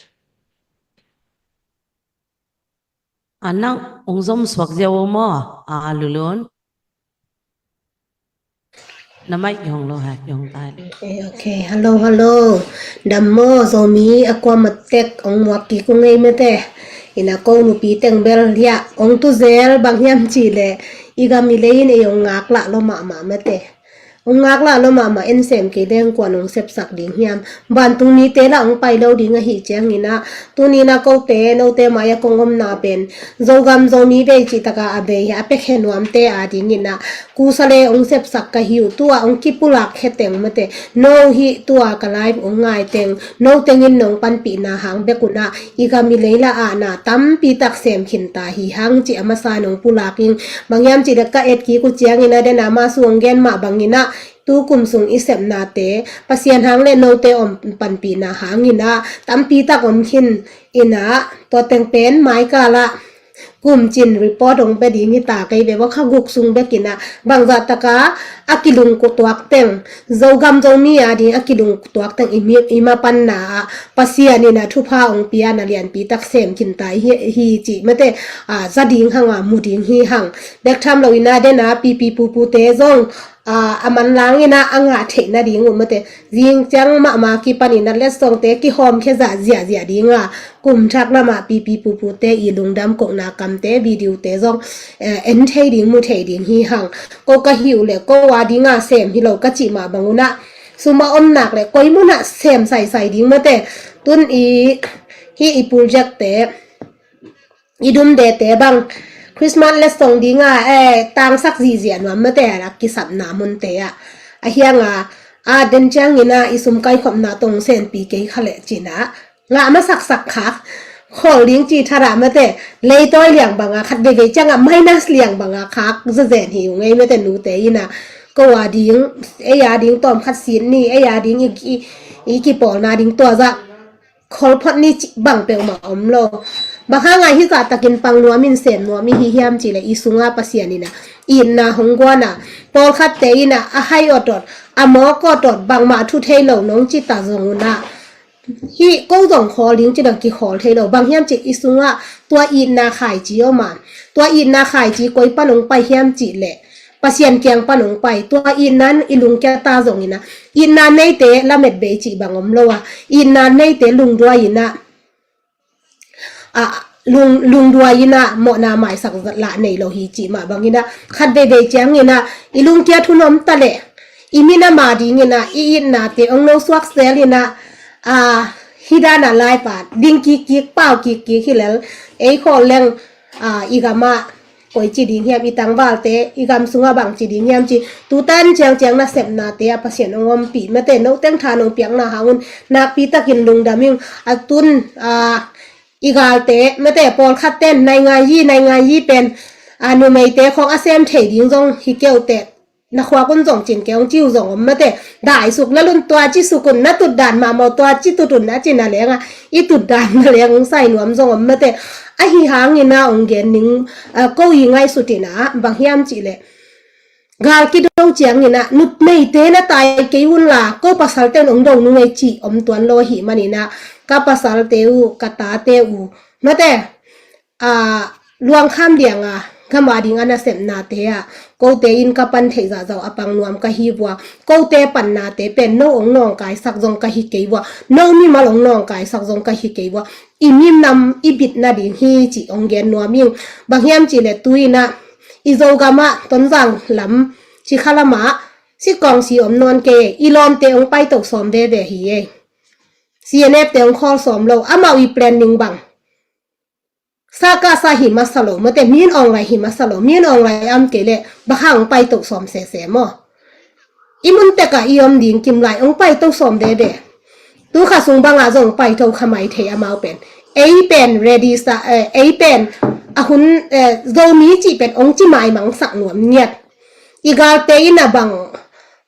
A, nang hong zom suak ziau o maw, a, Lulun? Na mic i hong lo ha, i hong tai. Ok, ok. Hello, hello. Dam maw, Zomi a kuamah tek hong muak kik ung ei mate. In a ko nupi teng bel hiah hong tu zel, bang hiam cih leh i gam i lei in ei hong ngaklah lo mahmah mate. Hong ngaklah lo mahmah, en sem kei leng kuan hong sepsak ding hiam. Vantung mite lah hong pai lo ding ahih ciangin a, tuni in a kote, note mai-ah kong omna pen Zogam Zomi bei cih tak a a bei hi a, a pekhe nuamte a dingin a kusa le hong sepsak ka hi uh. Tu-a hong kipulak khe teng mate, no hih tu-a ka live hong ngai teng, no tengin nong panpihna hang bek un a i gam i lei lah ahna tampi tak sem khin ta hi hang cih a masa nong pulak ing. Bang hiam cih leh ka et kik uh ciangin a, den a ma su hong gen mah bangin a, tu kum sung i sepnate Pasian hang le note om panpihna hangin a tampi tak om khin in a, tua teng pen maikal ah kumcin report hong pia ding hi ta kei ve. Bang kha guk sung bekin a bangzah tak a a kilungkutuak teng, Zogam Zomi a ding a kilungkutuak teng i mi, i mapanna ah Pasian in a thupha hong pia na lianpi tak sem khin ta hi, hi cih mate, a, za ding hang a mu ding hi hang. Bek tham lo in a, den a pipi pupute zong, a, a manlang in a a ngah theih nading uh mate, zing ciang mahmah kipan in a letsongte kihawm khia zah ziahziah ding a, kum thak lam ah pipi pupute i lungdam kohna kamte, video te zong, eh, en thei ding, mu thei ding hi hang. Ko ka hi uh leh ko a ding a sem hi lo ka cih mah bang un a, Sum a om nak le koi mun ah sem saisai ding mate. Tun i, hi i project te, i dum de te bang Christmas letsong ding a, eh, tangsak zizia nuam mate, a kisapna mun te ah. A hiang a, a den ciangin a i sum kaikhopna tawh hong senpi kei kha le cin a, ngah masaksak khak, khol ding ci thara mate, leitawi liang bang a, khat veivei ciang a minus liang bang a khak zazen hi ung ei mate, nute in a, ko a ding, ei a ding tawm khat sit ni, ei a ding i, i, i kipawlna ding tua zah khol phot ni cih bang peuhmah om lo. Bang hang a hih zah takin pang nuam in sem nuam i hi hiam cih le, i sung a Pasian in a itna hong guan a, pawlkhat te in a, a hai awt awt, a mawk awt awt, bangmah thu thei lo nong ci ta zong un a, hih ko zong khawl ding ci dong kikhawl thei lo. Bang hiam cih i sung ah tua itna khaici om a, tua itna khaici koi pan hong pai hiam cih le, Pasian kiang pan hong pai. Tua itna in i lungkia ta zong in a, itna neite lamet bei cih bang om lo a, itna neite lungduai in a, a, lung, lungduai in a mawhna maisak lah nei lo hi cih mah bang in a, khat veivei ciangin a i lungkiat hun om ta le, i minam a ding in a i itnate hong no suak sel in a, a, hih dan a laipa ding kikkik, pau kikkik hi lel, ei khawl leng, a, i gam ah koi ci ding hiam, i tangvalte, i gam sung a bang ci ding hiam ci, tu tan ciangciang nasepnate a Pasian hong ompih mate, no teng tha nong piakna hang un nakpi takin lungdam ing. A tun, a, i galte mate, pawlkhat ten naingan yi, naingan yi pen, a, numeite khawng a sem thei ding zong hi keuh teh, na khuak un zong cin kei hong ci uh zong om mate, daisuk lel un, tua ci suk un, na tutdan mahmah uh, tua ci tut un a cin a leng a, i tutdan na leng hong sai nuam zong om mate. Ahi hangin a hong gen ning, a, ko i ngaihsut in a, bang hiam cih le, gal kido ciangin a, numeite na tai kei un la, ko pasalte un hong do nung ei cih om tuan lo hi manin a, ka pasalte uh, ka tate uh mate, a, luangkham liang a gam a ding a nasepnate ah, kote in ka pan theih zahzah a pang nuam ka hi vua, kote pannate pen no hong nawngkaisak zong ka hi kei vua, no mimal hong nawngkaisak zong ka hi kei vua, i minam i bit nading hi cih hong gen nuam ing. Bang hiam cih le tu in a, i Zogam ah Tonzang lam, Cikha lam ah sitkawngsi om nawn kei, i lawmte hong paito sawm veve hi ei. C N F te hong khawl sawm lo, amau i planning bang sa kah sa hi masa lo mate, min awng lai hi masa lo, min awng lai am kei le, bang hang paito sawm sese maw? I mun tek a i om ding kim lai hong paito sawm veve. Tu kha sung bang a zong paito kha mai thei amau pen. Ei pen ready sa, eh, ei pen a hun, eh, Zomi cih pen hong ci maimangsak nuam ngiat. I galte in a bang,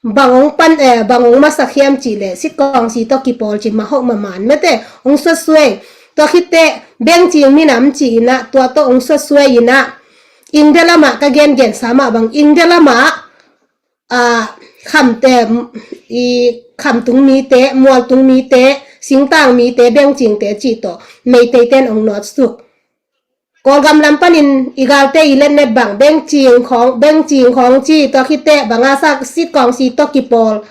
bang hong pan, eh, bang hong masak hiam cih le, sitkawngsi tawh kipawl ci mahoh maman mate, hong suatsuai. Tua khit teh bengcing minam ci in a, tua tawh hong suatsuai in a, India lam ah ka gengen sa mah bang, India lam ah, a, khamte, i khamtung mite, mualtung mite, singtang mite, bengcingte cih tawh Meiteite in hong nawtsuk. Kawlgam lam panin i galte i letnet bang, bengcing khawng, bengcing khawng ci, tua khit teh bang a sa, sitkawngsi tawh kipawl,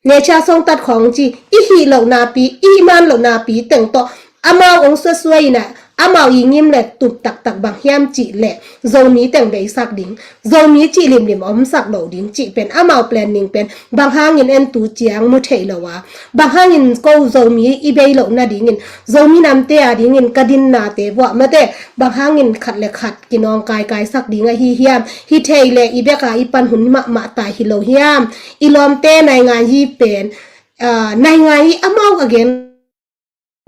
nature sawngtat khawng ci, i hih loh napi, i man loh napi teng tawh amau hong suatsuai in a, amau i ngim le tup taktak bang hiam cih le, Zomi teng beisak ding, Zomi cih limlim a omsak lo ding cih pen amau planning pen, bang hangin en tu ciang mu thei lo a, bang hangin ko Zomi i bei loh nadingin, Zomi namte a dingin ka dinnate vuah mate, bang hangin khat le khat kinawngkaikaisak ding ahi hiam? Hi thei le i bek a i pan hun mahmah ta hi lo hiam? I lawmte naingan yi pen, a, naingan yi amau a gen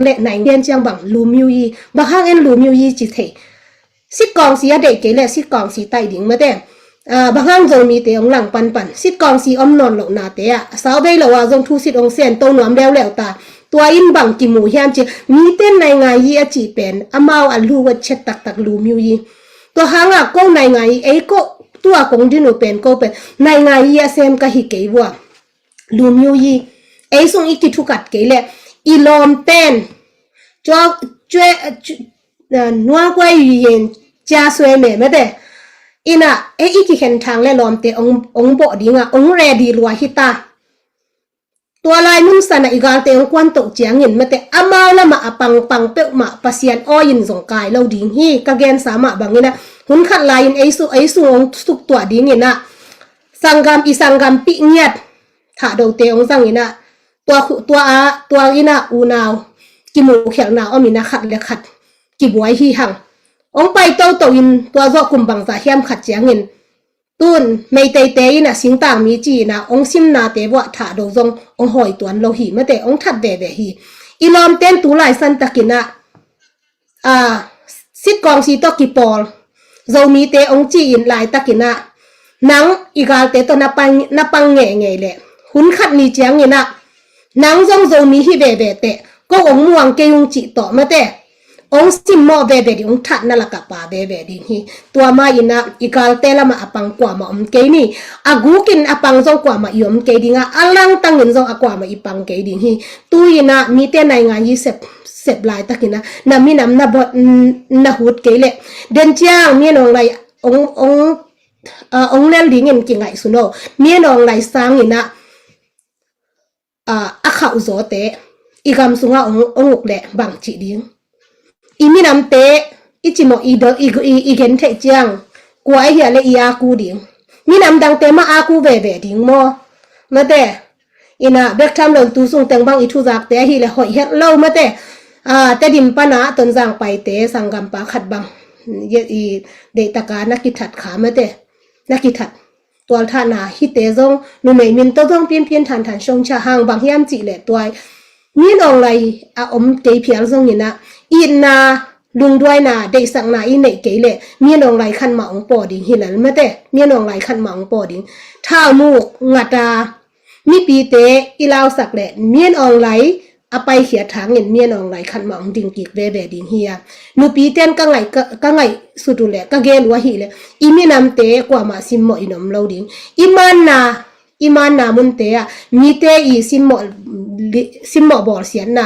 le naingan ciang bang Lu Myo Yi, bang hang en Lu Myo Yi ci thei. Sitkawngsi a deih kei le sitkawngsi taih ding mate. A, bang hang Zomite hong lang panpan, sitkawngsi om nawn lohnate ah, a sau bei lo a zong thusit hong sen to nuam leuleu ta. Tua in bang kimu hiam ci, mite naingan yi a cih pen amau a lu a chet taktak Lu Myo Yi. Tua hang a ko naingan yi, ei ko tua kong din uh pen ko pen naingan yi a sem ka hi kei vua. Lu Myo Yi, ei sung i kithukat kei le, i lawm pen, cua, cue, cu-, a, nua guai yen cia sue me mate. In a, ei i kikhen thang le lawmte hong, hong bawh ding a, hong ready lua hi ta. Tua lai mun san a i galte hong kuan toh ciangin mate, amau lam ah a pangpang peuhmah Pasian awi in zong kai lo ding hi, ka gensa mah bangin a, hun khat lai in ei su, ei sung hong suk tuah dingin a, sanggam, i sanggampih ngiat, Thahdote hong zang in ah, tua khu-, tua a, tua in ah unau kimuhkhialhna om in ah khat le khat kibuai hi hang. Hong pai toto in tua zawh kum bangzah hiam khat ciangin, tun Meiteite in ah singtang mi ci in ah hong simnate vuah Thahdo zong hong hawi tuan lo hi mate, hong that veve hi. I lawmten tu laisan takin ah, a, sitkawngsi tawh kipawl Zomite hong ci in laitakin ah, nang i galte tawh na pang, na pang ngeingei leh, hun khat ni ciangin ah, nang zong Zomi hi veve teh, ko hong muang kei ung cih tawh mate, hong simmawh veve ding, hong thatna lakah pha veve ding hi. Tua ma in ah i galte lamah a pang kuamah om kei ni. A gukin a pang zong kuamah i om kei ding a, a langtangin zong a kuamah i pang kei ding hi. Tu in ah mite naingan i sep, sep laitakin ah, na minam na bot, na hut kei leh, den ciang Min Aung Hlaing hong, hong, a, hong lel dingin kingaihsun o. Min Aung Hlaing sangin ah, a, a khauh zawte i gam sungah hong, hong uk leh bang cih ding? I minamte i cimawh, i do, i, i, i gen theih ciang, kua ahi a leh i aku ding? Minam dangte mah aku veve ding maw? Mate, in ah bek tham lo tu sung teng bang i thuzakte ahi leh hoih het lo mate. A, Tedim pan ah Tonzang paite sanggampa khat bang i, i deihtaka na kithat kha mate, na kithat. Tualthahna hite zong, numei min tawh zong pinpin thanthan songcha hang, bang hiam cih leh tua Min Aung Hlaing a om kei phial zongin ah, itna, lungduaina, deihsakna i neih kei leh Min Aung Hlaing khat mah hong paw ding hi lel mate, Min Aung Hlaing khat mah hong paw ding. Thaumuk ngat a mipite i lausak leh Min Aung Hlaing a paikhiat hangin Min Aung Hlaing khat mah hong ding kik veve ding hi a. Nupiten ka ngaih, ka, ka ngaihsut uh leh, ka gel uh ahih leh, i minamte kuamah simmawh in om lo ding. I manna, i manna munte ah mite i simmawh li-, simmawh bawlsiatna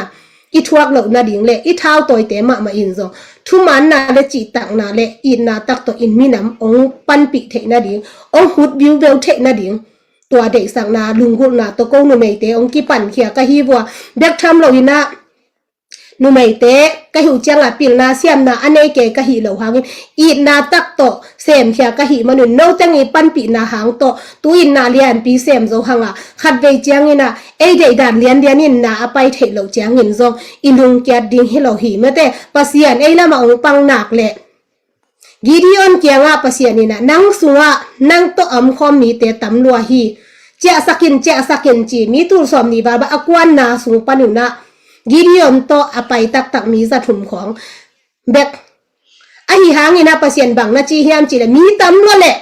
i thuak loh nading leh i thautawite mahmah in zong thumanna leh cihtakna leh itna tak tawh in minam hong panpih theih nading, hong hut viuveu theih nading, tua deihsakna, lunggulhna tawh ko numeite hong kipankhia ka hi vua. Bek tham lo in ah, numeite ka hih uh ciangah pilna siamna a nei kei ka hih loh hangin, itna tak tawh semkhia ka hih manun, noteng i panpihna hang tawh tu-in na lianpi sem zo hangah, khatvei ciangin ah ei deihdan lianlian in na a pai theih loh ciangin zong i lungkiat ding hi lo hi mate. Pasian ei lamah hong pang nak leh, Gideon kiangah Pasian in ah, nang sungah nang tawh a omkhawm mite tam lua hi. Ciahsak in, ciahsak in ci, mi tul sawmnih val bang a kuanna sung panun ah Gideon tawh a pai taktak mi zathum khawng bek. Ahi hangin ah Pasian bang na ci hiam cih leh, mi tam lua leh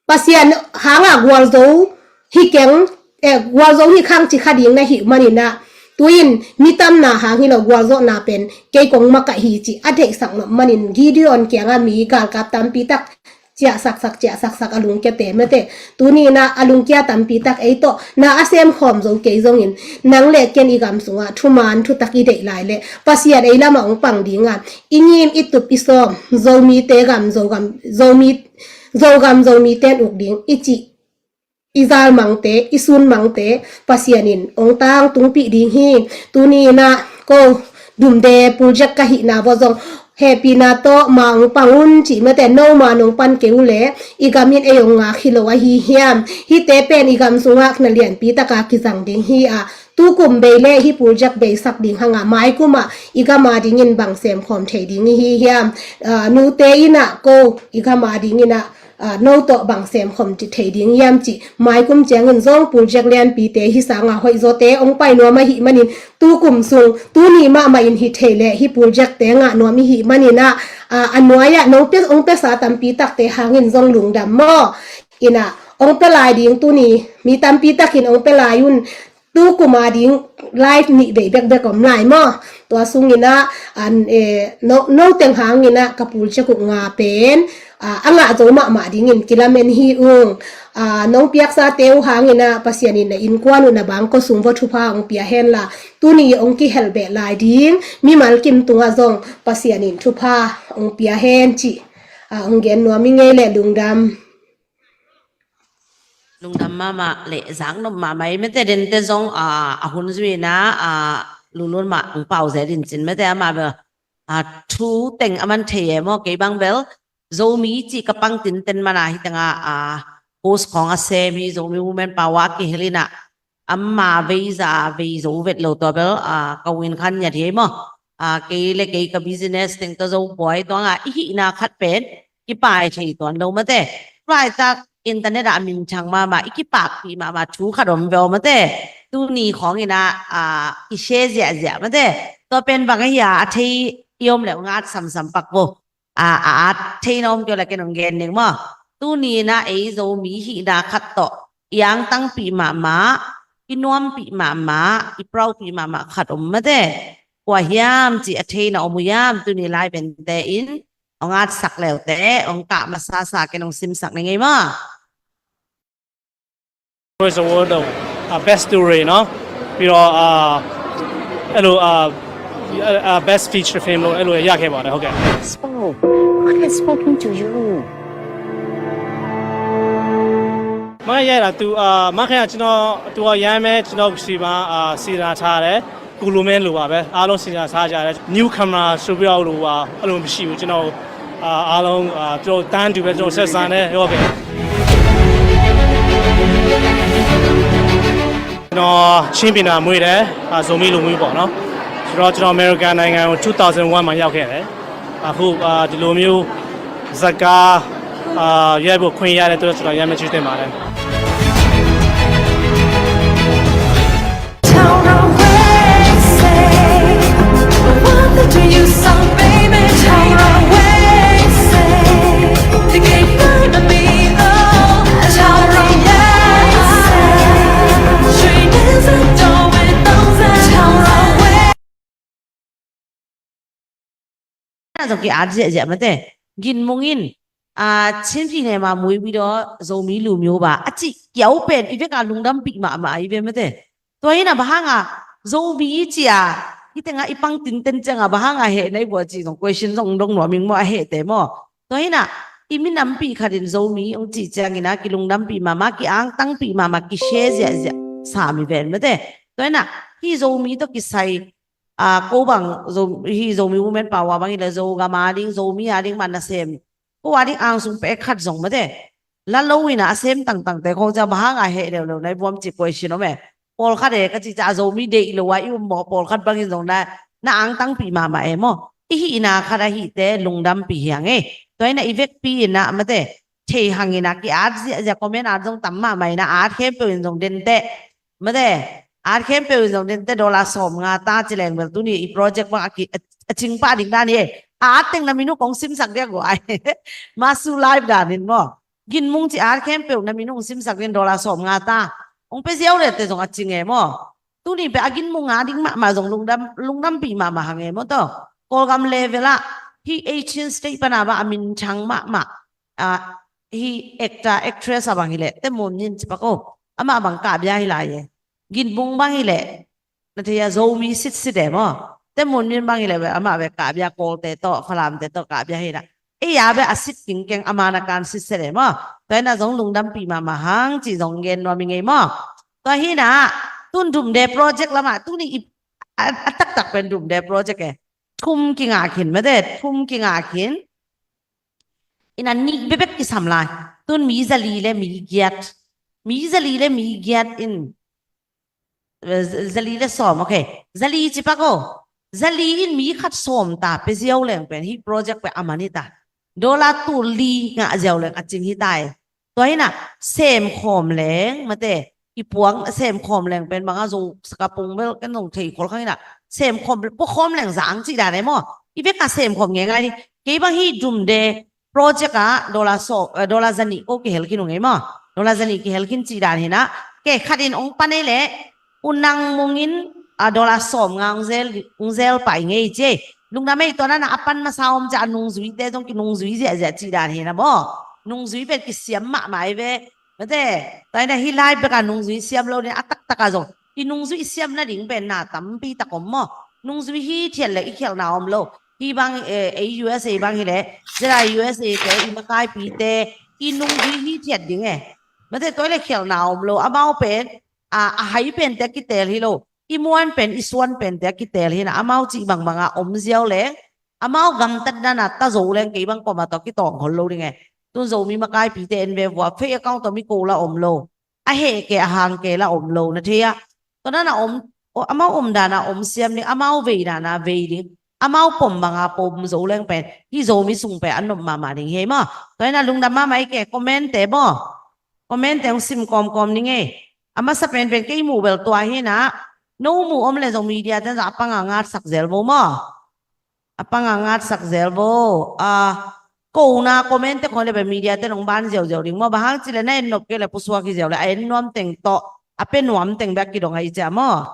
Pasian hangah gualzo hi keng, eh, gualzo hi khang ci kha ding na hih manin ah, tu-in mi tamna hang hi lo, gualzawhna pen kei kong makaih hi ci a theihsak nop manin Gideon kiangah mi galkap tampi tak ciahsaksak, ciahsaksak a lungkiate mate. Tuni in ah a lungkia tampi tak ei tawh na a semkhawm zo kei zongin, nang leh ken i gam sungah thuman thutak i deih lai leh Pasian ei lamah hong pang ding a, i ngim, i tup, i sawm, Zomite gam, Zogam, Zomi, Zogam, Zomite in uk ding i cih, i zalmangte, i sunmangte Pasian in hong tangtungpih ding hi. Tuni in ah ko Dumde Pulzek ka hihna vua zong hehpihna tawh ma hong pang un cih mate, no ma nong pan kei uh leh i gam in ei hong ngak hi lo ahi hiam? Hihte pen i gam sungah na lianpi taka kizang ding hi a, tukum bei leh hih Pulzek bei sak ding hang a, maikum ah i gam a dingin bang semkhawm thei ding i hi hiam? Ah, nute in ah ko i gam a dingin ah, ah, no tawh bang semkhawm thei ding hiam cih maikum ciangin zong Pulzek lianpite hih sangah hoihzawte hong pai nuam ahih manin, tukum sung, tuni mahmah in hih thei leh hih Pulzekte ngah nuam i hih manin ah, ah, a nuai-ah nong pia, hong piasa tampi takte hangin zong lungdam maw? In ah hong pia lai ding, tuni mi tampi takin hong pia lai un. Tukum a ding live nih vei bekbek om lai maw? Tua sungin ah, an, eh, no, no teng hangin ah ka Pulzek uh nga pen, ah, a ngah zo mahmah dingin kilamen hi ung. Ah, nong piaksate uh hangin ah Pasian in na innkuan uh, na bangkua sung vua thupha hong pia hen la, tuni hong kihelbeh lai ding mimal kim tungah zong Pasian in thupha hong pia hen cih, ah, hong gen nuam i ngei leh, lungdam. Lungdam mahmah leh zaknop mahmah i mate. Dente zong, ah, a hun zui in ah, ah, lulun mah hong pau zel in cin mate, amah bel, ah, thu teng a man thei e maw? Kei bang bel Zomi cih ka pang tinten man a, hih tengah, ah, post khawng a sem hi, Zomi Women Power a kihel in ah, Ama vei za vei zo vet lo tua bel, a, ka win khan ngiat hi ei maw. A, kei le kei ka business teng ka zo buai tua nga i hihna khat pen kipai thei tuan lo mate. Laitak internet ah a minthang mahmah, i kipakpih mahmah thu khat om ve aw mate. Tuni khawng in ah, a, i share ziahziah mate. Tua pen bang ahi a, a thei i om le ngat samsam pak vo. A, a, a theina om kio la ken ong gen ning maw. Tuni in ah ei Zomi hihna khat tawh i angtangpih mahmah, i nuampih mahmah, i proudpih mahmah khat om mate. Kua hiam ci a theina om uh hiam, tuni lai bente in ong atsak leute ong kah masasa ken ong simsak ning ei maw. First award တော့ အာ best story နော် ပြီးတော့အာအဲ့လိုအာအာ best feature film လို့အဲ့လိုရခဲ့ပါတယ်ဟုတ်ကဲ့ Spoke. What has spoken to you? မရရတာသူအာမခင်ကကျွန်တော်သူကရမ်းမဲကျွန်တော်စီမှာအာစီစဉ်ထားတယ် ကိုလိုမဲလိုပါပဲအားလုံးစီစဉ်ထားကြတယ် new camera ဆိုပြီးတော့လို့ပါအဲ့လိုမရှိဘူးကျွန်တော်အာအားလုံးအာကျွန်တော်တန်းတူပဲကျွန်တော်ဆက်ဆံတယ်ဟုတ်ကဲ့ကျွန်တော်ချင်းပြည်နယ်မွေးတယ်အာဇိုမီလူမျိုးပေါ့နော်ဆိုတော့ကျွန်တော်အမေရိကန်နိုင်ငံကို2001မှာရောက်ခဲ့တယ်အခုအာဒီလိုမျိုးဇာတ်ကားအာရိုက်ဖို့ခွင့်ရတဲ့အတွက်ကျွန်တော်ရမ်းမဲချစ်တင်ပါတယ် Tell the way, say, what do you song, baby? Tell the way, say, the game for the middle. Tell the way, say, she doesn't know it, don't say, tell the way. น่าจะกี่อาทิตย์เสียมาแต่กินมุงอินอ่าชิ้นที่ไหนมามุยวิดอโซมีลูมิวบาอาจิเกี่ยวเป็นอีเวกาลุงดำปีมามาอีเวมาแต่ตัวนี้นะบางอ่ะโซมีเจียที่แต่งอ่ะอีปังตินเต็นจังอ่ะบางอ่ะเหตุในบัวจีของ question ของดงหนัวมิงมอเหตุแต่มอตัวนี้นะอีมินำปีขัดินโซมีองจีจังอีนะกิลุงดำปีมามากี่อ่างตั้งปีมามากี่เชเสียเสียสามีแฟนมาแต่ตัวนี้นะที่โซมีต้องกี่ใส่ อ่าโกบังโซฮีโซมี women power บังอีเลยโซกามาดิงโซมีอาดิงมันนะเซมกูว่าดิงอ่างสุงเปะขัดส่งมาเตละโลวินะเซมต่างๆแต่คงจะบางอ่ะเหเร็วๆในบวมจิกวยชินอมเอปอลขัดเอก็จิจะโซมีเดอิโลวาอิวมอปอลขัดบังอินส่งนะนะอ่างตั้งปีมามาเอมออีฮีนาขัดอะฮีเตลุงดำปีเฮียงเอตัวนี้นะอีเวกปีนะมาเตเทหังอินะกี่อาร์ตเสียจะคอมเมนต์อาร์ตส่งตั้มมาใหม่นะอาร์ตเข้มเปอินส่งเด่นเตมาเต อาร์ตเข้มเปลวส่งเด่นแต่ดอลลาร์สองงาตาจิแรงเบลตุนี่อีโปรเจกต์ว่าอากิอาจิงป้าดิ่งด้านนี้อาร์ตเต็งนามินุของซิมสักเรียกว่าไอ้มาสู้ไลฟ์ด่านินบ่กินมุงจีอาร์ตเข้มเปลวนามินุของซิมสักเรียนดอลลาร์สองงาตาองเปเซียวเลยแต่ส่งอาจิงเอมอตุนี่ไปอากินมุงอาดิ่งมามาส่งลุงดำลุงดำปีมามาหังเอมอต่อกอลกำเลเวลาที่เอเชียนสเตทปนาบาอามินชังมามาอ่าที่เอ็กตาเอ็กทรสบางฮิเลแต่มุนยินจิปะโกอามาบางกาบยาฮิลายเย กินบุงบางอีแหละนาทียาโซมีสิทธิ์สิทธิ์เดมอแต่มุนมินบางอีแหละเวอามาเวกาบยาโกลเตโตฟลามเตโตกาบยาให้ละเอียาเวอาสิทธิ์กิงเกงอามานาการสิทธิ์สิทธิ์เดมอตัวนั้นซงลุงดำปีมามาหังจีซงเงินว่ามีไงมอตัวฮีนะตุนดุมเดโปรเจกต์ละมาตุนนี่อัตตักตักเป็นดุมเดโปรเจกต์เอทุ่มกิงอาขินไม่ได้ทุ่มกิงอาขินอินันนี่เบเบกกิสามลายตุนมีซาลีและมีเกียรติมีซาลีและมีเกียรติอิน เอ่อ zali le sawm, okay. Zali ci pak aw. Zali in mi khat sawm ta pia ziau leng pen hih project pen a man hi ta. Dollar tul li ngah ziau leng a cing hi ta e. Tua hi na sem khawm leng mate i puang sem khawm leng pen bang a zo saka pung bel kan zong thei khol khang hi na sem khawm pua khawm leng zang ci dan e maw. I bek a sem khawm nge ngai ni. Kei bang hi dum de project ah dollar sawm, eh, dollar zanih ko kihel khin ung ei maw? Dollar zanih kihel khin cih dan hi na. Kei khat in ong pan ei leh u nang mung in, ah, dollar sawm nga ong zel, ong zel pai ngei ci ei. Lungdam ei tua na na a pan masa om ci a nungzuite zong kinungzui ziahziah cih dan hi na maw? Nungzui pen kisiam mahmah ei ve. Mate, tua hi na hih lai bek a nungzui siam lo ni a taktak a zong i nungzui siam nading pen na tampi tak om maw? Nungzui hi thiat leh i khialhna om lo. Hih bang, eh, ei U S A bang hi leh, zia U S A te i makaipite i nungzui hi thiat ding e. Mate tua hi leh khialhna om lo. Amau pen, a, a hai pente a kiteel hi lo. I muan pen, i suan pente a kiteel hi na. Amau cih bangbang a om ziau leng. Amau gamtatna na ta zo leng kei bang koma tawh kitawng khol lo ding e. Tun Zomi makaipite en ve vua, fake account tawh mi ko la om lo. a heh kei a hang kei la om lo na thei a. Tua dan a om, amau om dan a om siam ding, amau vei dan a vei ding, amau pom bang a pom zo leng pen hih Zomi sung pen a nop mahmah ding hi ei maw. Tua hi na lungdam mahmah i ke comment te maw. Comment te hong sim kawmkawm ning ei. A masa penpen kei muh bel tua hi na. No muh om le zong media ten zong a pang a ngatsak zel vo maw. A pang a ngatsak zel vo. A, ko na comment te khong le bel media ten hong ban ziauziau ding maw. Bang hang ci le na en nop kei le pusuak hi ziau le a en nuam teng tawh a pe nuam teng bek kidong a i cia maw.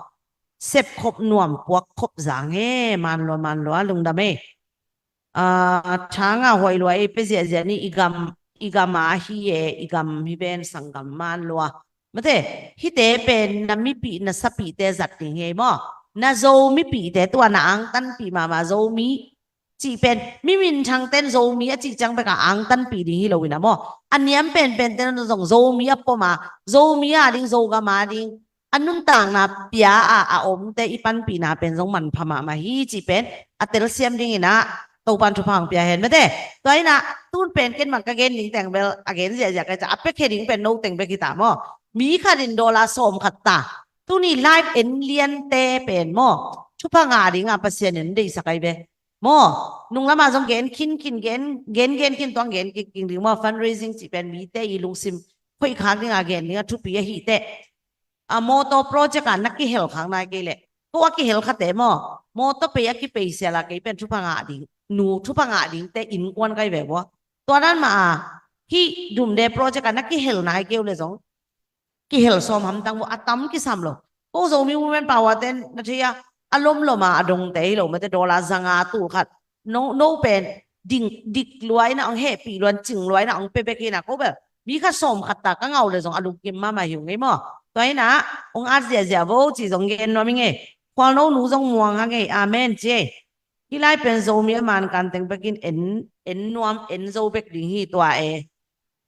Sep khop nuam puak khop zang he. Man lua, man lua, lungdam ei. A, thang a huai lua ei, pe ziahziah ni. I gam, i gam a hi e, i gam hi ven sanggam, man lua. Mate, hihte pen na mipih, na sapihte zat ding hi ei maw. Na Zo mipihte tua na angtanpih mahmah Zomi cih pen mi minthang ten Zomi a cih ciang bek a angtanpih ding hi lo in a maw. A niam penpen ten zong Zomi a pom a, Zomi a ding, Zogam a ding a nuntakna pia a, a omte i panpihna pen zong manpha mahmah hi cih pen a telsiam ding in a Topan thupha hong pia hen mate. Tua hi na tun pen ken bang ka gen ding teng bel a gen ziahziah ka hi cia, a pekhe ding pen no teng bek hi ta maw. Mi khat in dollar sawm khat ta. Tuni live en liante pen maw, thupha ngah ding a Pasian in deihsak ahi ve. Maw, nunglam a zong gen khinkhin, gen, gen, gen khin tuang gen kik ding maw, fundraising cih pen mite i lungsim khoih khak ding a gen ding a thupi ahi teh. A, mawtaw project a na kihel khak nai kei leh, ko a kihel khate maw, mawtaw pei a kipei sial a kei pen thupha ngah ding, nu thupha ngah dingte innkuan kai ve vua. Tua dan mah a, hih Dumde project a na kihel nai kei uh le zong kihel sawm hamtang vo, a tam kisam lo. Ko Zomi Women Power ten na thei a, a lomlom a a dongte hi lo mate, dollar zanga tul khat. No, no pen ding, dik lua in a hong hehpih lua in, cing lua in a hong pe bek hi na, ko bel mi khat sawm khat ta ka ngah uh le zong a lungkim mahmah hi ung ei maw. Tua hi na hong at ziahziah vo ci zong gen nuam ing ei. Khualno nu zong muang hang ei, amen ci ei. Hih lai pen Zomi a mankan teng bekin en, en nuam, en zo bek ding hi tua e.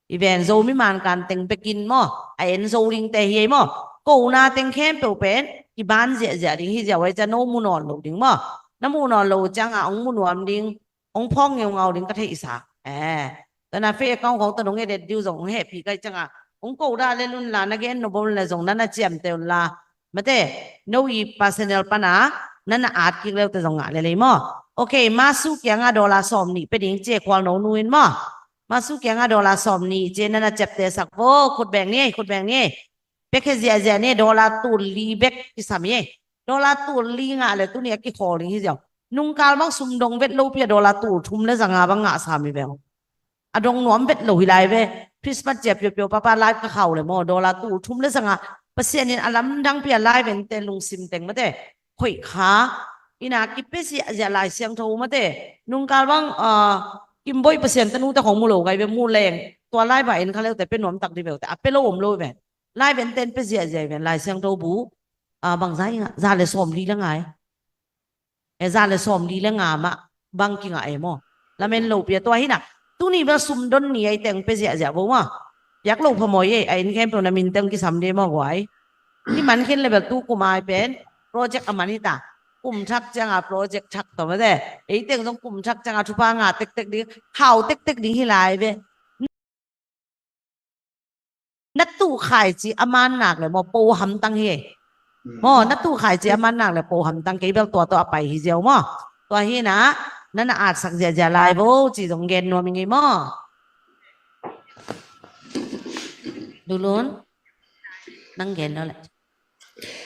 I ven Zomi mankan teng bekin maw, a en zo dingte hi ei maw. Ko na teng khempeuh pen i ban ziahziah ding hi ziau ei cia, no mu nawn lo ding maw. Na mu nawn lo ciang a hong mu nuam ding, hong phawk ngeungau ding ka theihsa. Eh, tua na fake account khong tua nong edit diu zong hong hehpih kai ciang a, hong ko dah le nun la, na gen nop om le zong na na ciamteh un la. Mate, no i personal pan a na na at kik leute zong ngah lel ei maw. Ok, Masu kiang a dollar sawm nih pe ding ci ei, Khualno nu in maw. Masu kiang a dollar sawm nih ci ei, na na ciapteh sak vo, khut beng ni ei, khut beng ni ei. Pekhe ziahziah ni ei, dollar tul li bek kisam ei. Dollar tul li ngah le tuni a kikhawl ding hi ziau. Nungkal bang sum dong vet lopi a dollar tul thum le zanga bang ngah sam hi veng. A dong nuam vet lo hi lai ve. Christmas cia piopio papa live ka khau le maw, dollar tul thum le zanga. Pasian in a lamdang pi a live ente lungsim teng mate, khoih kha in a kipia ziahziah Lai Siangtho mate. Nungkal bang, ah, Kimboih Pasian tanu te khong mu lo kai ve, mu leng tua live a en kha leute pe nuam tak di veute, a pe lo om lo ve. Live enten pe ziahziah ven Lai Siangtho bu, ah, bang za i ngah, za le sawm li le ngai. E, za le sawm li le nga mah bang kingah e maw. Lamen lopi a tua hi na. Tuni bel sum don ni ei teng pe ziahziah vo maw. Piak lo phamawh ei, a en khempeuh na min teng kisam de maw guai. Hih man khin le bel tu kum ai pen project a man hi ta. Kum thak ciang a project thak tawh mate. Ei teng zong kum thak ciang a thupha ngah tektek ding, khau tektek ding hi lai ve. Na tuh khaici a man nak le maw, po hamtang hi. Maw, na tuh khaici a man nak le po hamtang, kei bel tua tawh a pai hi ziau maw. Tua hi na, na na atsak ziahziah lai vo ci zong gen nuam ing ei maw. Dulun, nang gen lo le.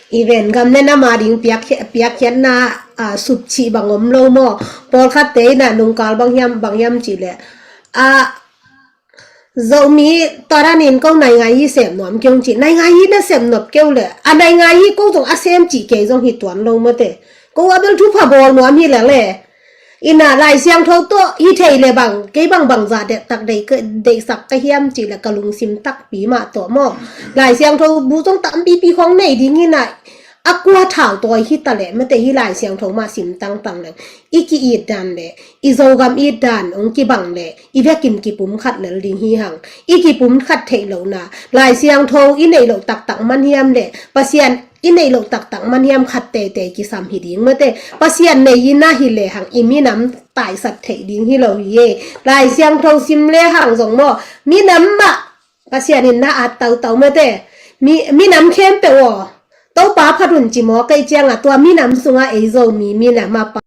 I ven gam le nam a ding piak, piakkhiatna, ah, supcih bang om lo maw. Pawlkhatte in a nungkal bang hiam, bang hiam cih le, ah, Zomi tua danin ko naingai hi sem nuam kei ung cih, naingai hi na sem nop kei uh le, a naingai hi ko zong a sem cih kei zong hi tuan lo mate. Ko a bel thupha bawl nuam hi le le. In a Lai Siangtho tawh hi thei le bang, kei bang bangzah dektak deih, deihsak ka hiam cih le ka lungsim takpi mah tawh maw. Lai Siangtho bu zong tampipi khong nei ding in a, a kua thau tawi hi ta le mate, hih Lai Siangtho mah sim tangtang le, i ki-it dan le, i Zogam it dan hong kibang le, i vekin kipum khat lel ding hi hang. I kipum khat theih lohna, Lai Siangtho i neih loh taktak man hiam le, Pasian i neih loh taktak man hiam khat teitei kisam hi ding mate. Pasian nei in a hi le hang i minam taisat theih ding hi lo hi e. Lai Siangtho sim le hang zong maw, minam mah Pasian in na at tautau mate. Mi, minam khempeuh aw, Topa phat un ci maw, kei ciangah tua minam sungah ei Zomi minam a pa,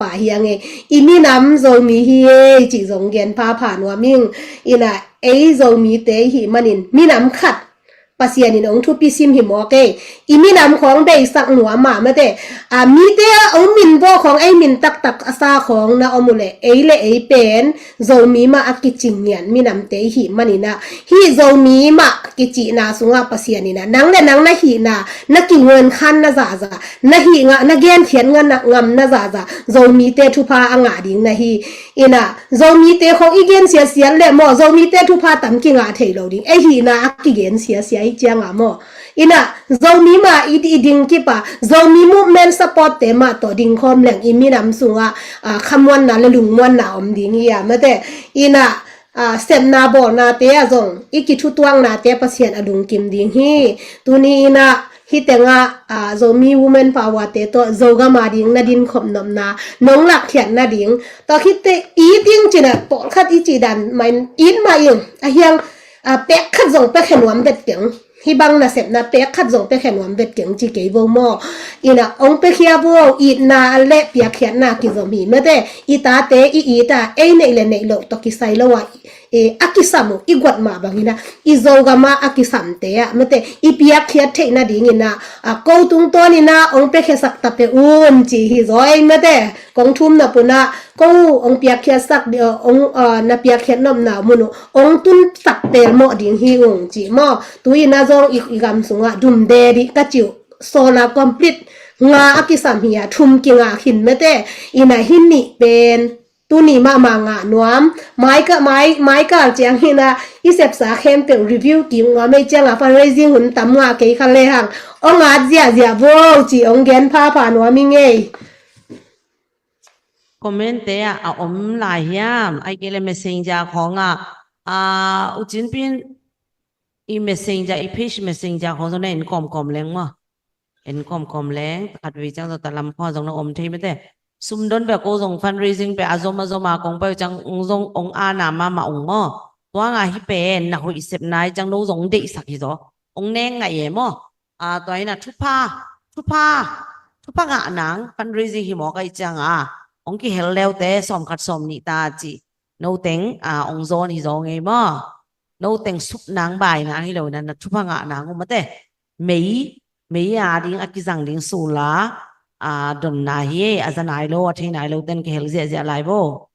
pa hi a ngei. I minam Zomi hi ei cih zong gen phapha nuam ing. Inah ei Zomite i hih manin minam khat Pasian in hong thupi sim hi maw kei. I minam khawng beisak nuam a mate. A, mite a hong min baw khawng ei min taktak a sa khawng na om uh leh ei le ei pen Zomi mah a kici ngian minamte i hih maninah, hih Zomi mah kicihna sungah Pasian inah nang le nang na hihna, na kinguan khan na zahzah, na hih ngah, na genkhiat ngah na ngam na zahzah, Zomite thupha a ngah ding na hi. Inah Zomite khong i gen siasiat le maw, Zomite thupha tam kingah thei lo ding, ei hihna a kigen siasia i cianga maw. Inah Zomi mah i, i ding kip a, Zomi movement supportte mah tawh dingkhawm leng i minam sungah, a, khamuanna le lungmuanna om ding hi a mate. Inah, a, sepna bawlnate ah zong i kithutuaknate Pasian a lungkim ding hi. Tuni inah hih tengah, a, Zomi Women Power-te tawh Zogam a ding na dinkhop nopna nong lakkhiat nading tawh khit teh i ding cinah pawlkhat i cih dan mah in, it mah in a hiang, a, pek khat zong pekhe nuam vet keng. Hih bang nasepna pek khat zong pekhe nuam vet keng ci kei vo maw. Inah hong pekhia vo, itna le piakkhiatna kizom hi mate. I tate i it a, ei neih le neih loh tawh kisai lo a, e, a kisam uh i guat mah bang inah i Zogam ah a kisamte ah mate, i piakkhiat theih nading inah, a, ko tungtawn inah hong pekhiasak ta peuh un ci hi zaw ei mate. Kong thum nop unah ko hong piakkhiatsak di, a, hong, a, na piakkhiat nopna mun uh hong tunsak pelmawh ding hi ung ci maw. Tu inah zong i, i gam sungah dumde dih ka ci uh, sawla complete nga a kisam hi a, thum kingah khin mate. Inah hih nih pen tuni mahmah ngah nuam. Mai ka, mai, mai kal ciang hinah i sepsa khempeuh review kik nuam ei ciangah fundraising hun tam ngah kei kha lehang hong at ziahziah vo ci hong gen phapha nuam i ngei. Comment-te ah a om lai hiam? Ai kei le Messenger khawngah, a, U Cin Pin i Messenger, i page Messenger khawng zong na en kawmkawm leng maw. En kawmkawm leng, khatvei ciang zong talam khawng zong na om thei mate. Sumdon bek ko zong fundraising bek a zom a zom a kong pai uh ciang ong zong ong ana mahmah ung maw. Tua nga hi pen na hoih sepna hi ciang no zong deihsak hi zaw. Ong neng ngaih e maw. A, tua inah thupha, thupha, thupha ngah nang fundraising hi mawk ahih cianga hong kihel leute sawmkhat sawmnih ta cih no teng, a, hong zawn hi zaw ngei maw. No teng sup nang bai nang hi lo inah na thupha ngah nang uh mate. Mei, mei a ding a kizang ding sula, a, donna hi, a za nai lo, a thei nai lo ten kihel ziahziah lai vo.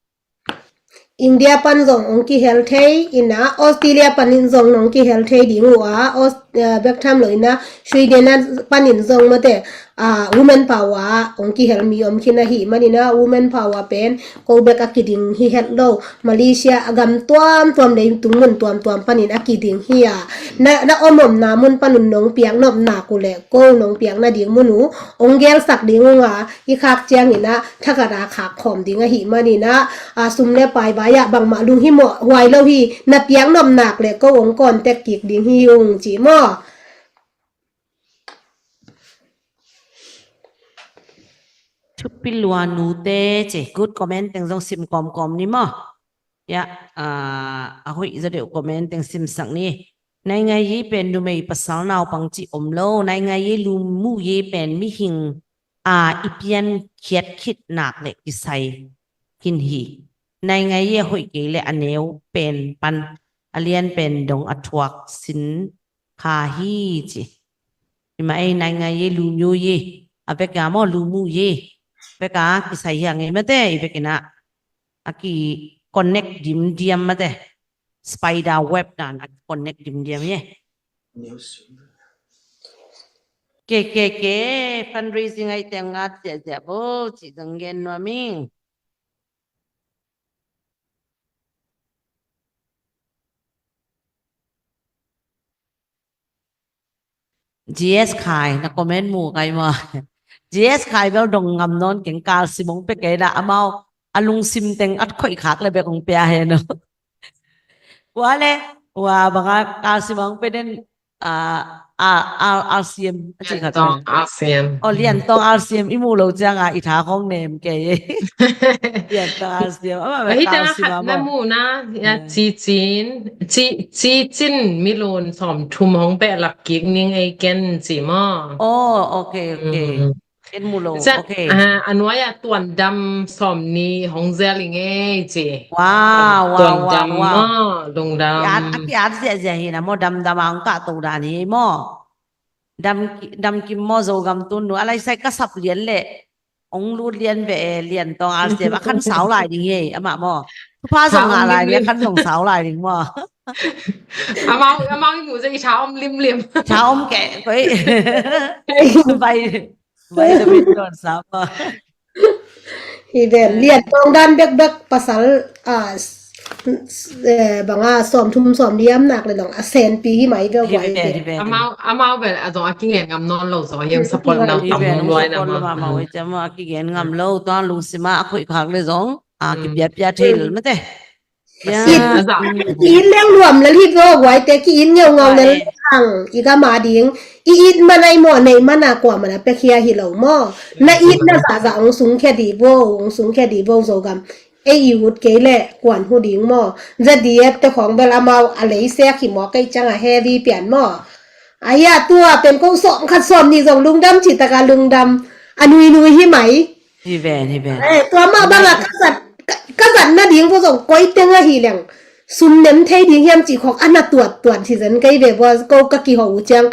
India pan zong hong kihel thei inah, Australia panin zong nong kihel thei ding uh a, Aus-, eh, bek tham lo inah, Sweden panin zong mate, ah, Women Power hong kihel mi om khin ahih maninah, Women Power pen ko bek a kiding hi het lo, Malaysia a gam tuamtuam, leitung mun tuamtuam panin a kiding hi a, na, na om omna mun panun nong piak nopna uh leh ko nong piak nading mun uh hong gelsak ding ung a, i khak cianginah thakat a khak khawm ding ahih maninah, a, sum le pai vai-ah bangmah lunghimawh huai lo hi, na piak nop nak le ko hong contact kik ding hi ung ci maw. Thupi lua nute ci, good comment teng zong sim kawmkawm ni maw. Ya, a, a hoih zaw deuh comment teng simsak ni. Naingai ye pen numei pasal naupang cih om lo, naingai ye lumu ye pen mihing a i piankhiat khit nak le kisai khin hi. Naingai ye hoih kei le a neu pen pan a lian pen dong a thuak sin kha hi ci. Ima ei naingai ye lumu ye a vek a maw, lumu ye vek a kisai hi a ngei mate, i vek inah a ki connect dimdiam mate. Spider web dan a connect dimdiam hi. Ke, ke, ke, fundraising ai teng ngat ziahziah bo cih zong gen nuam ing. G S Khai, na comment mu kai maw. G S Khai bel dong ngam nawn keng, kalsim hong pia kei dah, amau a lungsim teng at khoih khak le bek hong pia hen aw. Ua le, ua banga kalsim hong pia den, ah, ah, ah, R C M a cih khat Liantawng pen. R C M. Oh, Liantawng R C M i muh lo ciangin i tha khong nem kei. Liantawng R C M. Amah pen Ahi tena Tawng Sim khat a na maw? Muhna, ya, Eh. Cicin, Ci, Cicin Milun sawmthum hong behlap kik ning ei ken ci maw? Oh, okay, okay. Mm. Ken mu lo. Zat, okay. Ah, a nuai-ah Tuandam sawmnih hong zel i ngei ci. Wow, wow, Tuandam wow, wow. Maw, lungdam. Ki-at, a ki-at ziahziah hi na maw, damdam a hong kahto dan hi maw. Dam ki-, dam kim maw, Zogam tun nu. A lai sai ka sap lian leh hong lut lian ve e, Liantawng R C M. A khan sau lai ding hi, amah maw. Thupha zong ngah lai ding, a khan zong sau lai ding maw. Amau, amau i muh zia i tha om limlim. Tha om kei, koi. Bai. Vitamin don sapa. Hi ven, Liantawng dan bekbek pasal, ah, s-, s-, eh, banga sawmthum sawmli am nak le dong a senpi hi mai veu guai te. Hi ven, hi ven. Amau, amau vel a zong a kigen ngam nawn lo zong a hiam support lo tam nuai na ma. Amau i cem a kigen ngam lo, tuang lungsima a khoih khak le zong a kipiapia thei lo mate. Ki-it leng nuam lel hi vua guai te, ki-it ngeungau lel hang i gam a ding. I it man a i mawh neih man a kua man a pia khia hi lo maw. Na it na zahzah hong sungkhia dih vo, hong sungkhia dih vo Zogam. Ei i ut kei leh kuan hu ding maw. Z D F te khawng bel amau a lei sek hi maw, kei ciang a heavy pian maw. Ahi a tua pen ko sawm khat sawm nih zong lungdam cih tak a lungdam a nuinui hi mai. Hi ven, hi ven. Eh, tua mah bang a ka zat, ka, ka zat nading vo zong koi teng ahi leng sum nem thei ding hiam cih khawng a na tuattuat hi zen kei ve vo, ko ka kiho uh ciang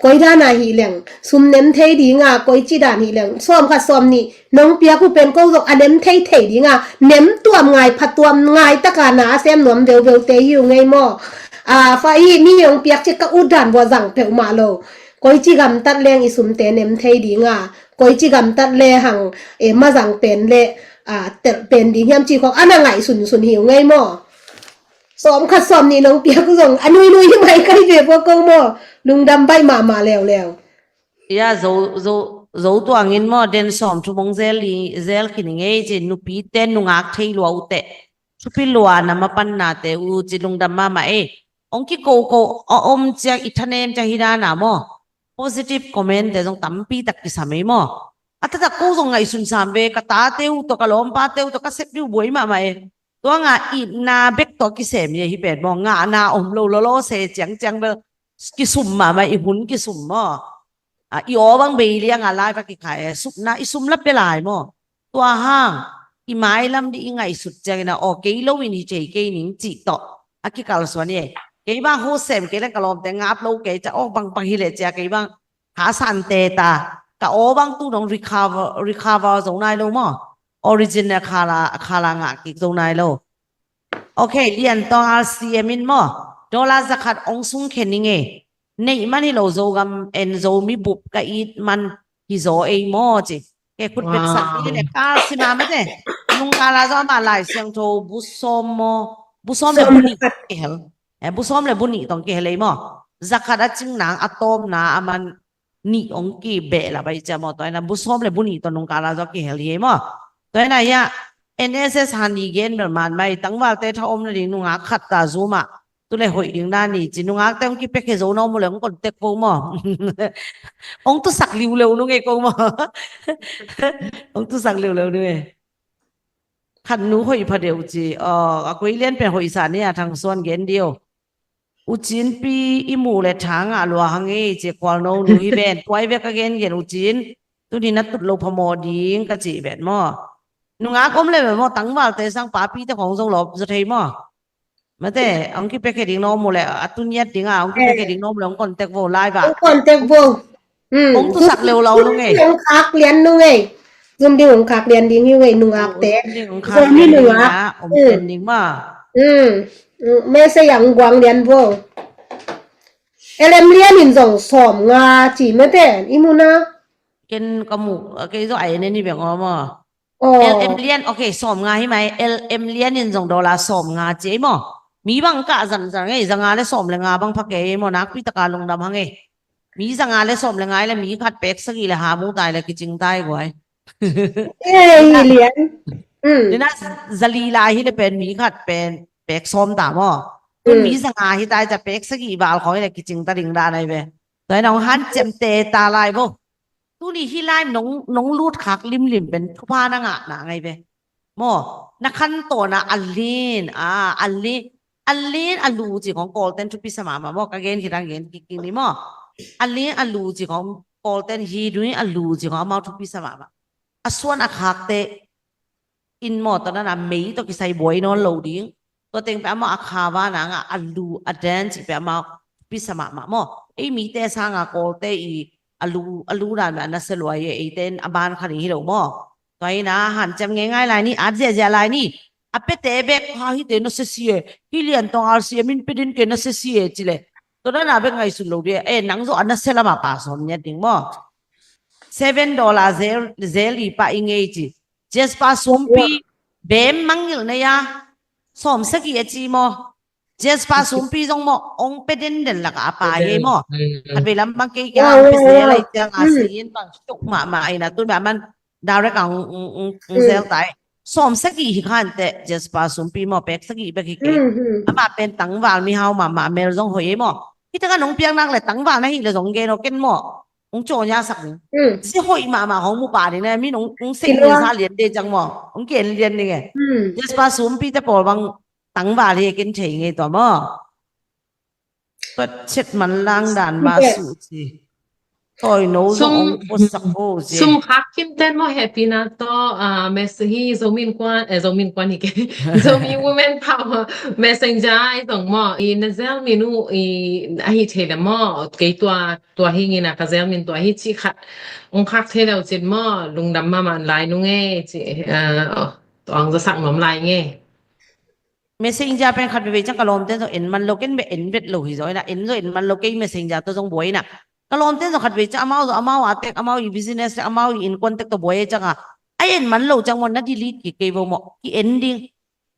koi dan ahi leng sum nem thei ding a, koi ci dan hi leng sawm khat sawm nih nong piak uh pen ko zong a nem thei thei ding a, nem tuam ngai, pha tuam ngai tak a na a sem nuam veuveu te hi uh ngei maw. A, fa hi mi hong piak cih ka ut dan vo zang peuhmah lo. Koi ci gamtat leng i sumte nem thei ding a, koi ci gamtat le hang, eh, mazang pen le, ah, telh pen ding hiam cih khawng a na ngaihsunsun hi uh ngei maw. Sawm khat sawm nih nong piak uh zong a nuinui hi mai kai ve vo ko maw. Lungdam baih mahmah leuleu. Ya, Zo, Zo, Zo tuangin maw, den sawmthum hong zel i, zel khin i ngei ci, nupite nungak thei lua uh teh. Thupi lua na mapanna te uh ci, lungdam mahmah ei. Hong kikoko a om ciang i thanem ciang hi dana maw. Positive comment te zong tampi tak kisam ei maw. A taktak ko zong ngaihsun sam ve, ka tate uh tawh, ka lawmpate uh tawh, ka sep dih uh buai mahmah e. Tua ngah itna bek tawh kisem hi, hi pen maw, ngahna om lo lawlaw se ciangciang bel kisum mahmah, i hun kisum maw. A, i aw bang bei liang a lai va kikhai e, supna i sum la pia lai maw. Tua hang i mailam dih i ngaihsut ciangin a, aw kei lo in hi thei kei ning cih tawh a kikalsuan hi e. Kei bang ho sem kei le ka lawmte ngap lo kei cia, aw bang bang hi leh cia kei bang kha sante ta, ka aw bang tu dong recover, recover zo nai lo maw. Original khala, khala ngah kik zo nai lo. Ok, Liantawng R C M in maw, dollar zakhat ong sung khen ning e. Neih man hi lo, Zogam en Zomi bup ka it man hi zaw ei maw ci. Kei khut bek sak hi le kal sima mate. Nungkala zaw amah Lai Siangtho bu sawm maw, bu sawm le bu nih kihel. Eh, bu sawm le bu nih tawng kihel ei maw. Zakhat a cing nang a tawpna a man nih ong kibehlap ahi cia maw. Tua ina bu sawm le bu nih tawng nungkala zaw kihel hi ei maw. Tua ina hia N S S han i gen bel man mai, tangvalte tha om nading nungak khat ta zuma. Tu le hoih ding na ni ci, nungakte ong kipia khe zo na om uh le ong contact vo maw. Ong tusak liuleu nung ei ko maw. Ong tusak liuleu nung ei. Khat nu hoih pha deuh ci, a koi lian pen hoih sa ni a Thang Suan gen dih o. U Cin pi i muh le tha ngah lua hang ei ci, Kual No nu hi ven, tua i vek a gen gen U Cin. Tuni na tut lo phamawh ding ka cih vet maw. Nungak om le vet maw, tangvalte sang papi te khong zong lawp zaw thei maw. Mate, ong kipia khe ding na om uh le, a tuniat ding a ong kipia khe ding na om uh le ong contact vo lai va. Ong contact vo. Ong tusak leu lo nung ei. Ong khak lian nung ei. Zum ding ong khak lian ding hi ung ei nungakte. Zum ding ong khak lian ding a om pen ding ma. Mese yang guang lian vo. L M Lian in zong sawm nga ci mate, i mu na. Ken ka mu, kei zong ai ne ni beng om a. L M Lian, ok, sawm nga hi mai. L M Lian in zong dollar sawm nga ci ei maw. Mi bang kah zanzan ngei, za nga le sawm le nga bang pha kei ei maw, nakpi taka lungdam hang ei. Mi za nga le sawm le nga ei le mi khat pek sagih le ha mu tai le kicing tai guai. Ei, Lian. Dina za li lai hi le pen mi khat pen pek sawm ta maw. Tun mi zanga hi tai ca pek sagih val khawng hi le kicing ta ding dan ai ve. Tua hi na hong hanciam teta lai vo. Tuni hih lai nong, nong lut khak limlim pen thupha na ngahna ngai ve. Maw, na khantawn a a lin, a, a lin, a lin a lu ci khawng Kawlten thupi sa mahmah maw, ka gen khit a gen kik ni maw. A lin a lu ci khawng Kawlten hi dui a lu ci khawng amau thupi sa mahmah. A suan a khakte in maw, tua dan a mei tawh kisai buai nawn lo ding. Tua teng peuh amau a kha va nang a, a lu a dan cih peuh amau thupi sa mahmah maw. Ei mite sanga Kawlte i a lu, a lu dan peuh a nasia lua hi, eite in a ban kha ding hi lo maw. Tua hi na hanciam ngeingai lai ni, at ziahziah lai ni. A piate bek kha hite nasia si e, hih lian tawng R C M in pia den kei nasia si e ci le. Tua dan a bek ngaihsun lo ding e, nang zong a nasia lamah pa sawm ngiat ding maw. Seven dollar zel, zel i pah i ngei ci. Jasper Sumpi, bem mangngilh na ia, sawm sagih a ci maw. Jasper Sumpi zong maw, ong pe denden lak a pai hi maw. Khat vei lam bang kei kia ong pe zel lai ciang a si in bang tuk mahmah in a tun bang man direct a ong, ong, ong, ong zel tai. Sawm sagih hi khan teh, Jasper Sumpi maw, pek sagih bek hi kei. Amah pen tangval mihau mahmah, mel zong hoih hi maw. Hih taka nong piak nak le tangval na hih le zong gen aw ken maw. Ong cawh nia sak ding. Si hoih mahmah hong mu pa ding ne, min ong, ong sei ding sa lian de ciang maw. Ong ki-en lian ding e. Jasper Sumpi te pawl bang tangval hi ken thei ngei tua maw. Tua chet man lang dan mah suh ci. Tawi no zong ong puasak ho ci. Sum khak kim ten maw hehpihna tawh, ah, message hi Zomi Innkuan, eh, Zomi Innkuan hi kei. Zomi Women Power Messenger ai zong maw. I na zel min uh, i ahi thei le maw. Kei tua, tua hi ngin a ka zel min tua hi ci khat. Ong khak thei le uh cin maw. Lungdam mahmah lai nu ngei ci. Ah, oh, tua ong zasak nuam lai ngei. Messenger pen khat veve ciang ka lawmten zong en man lo, ken beh en vet lo hi zaw ina, en zong en man lo, kei Messenger tawh zong buai ina. Ka lawmten zong khat veve ciang amau zong amau a tek, amau i business tek, amau i innkuan tek tawh buai ciang a, a en man lo ciang maw na delete kik kei vo maw, ki en ding.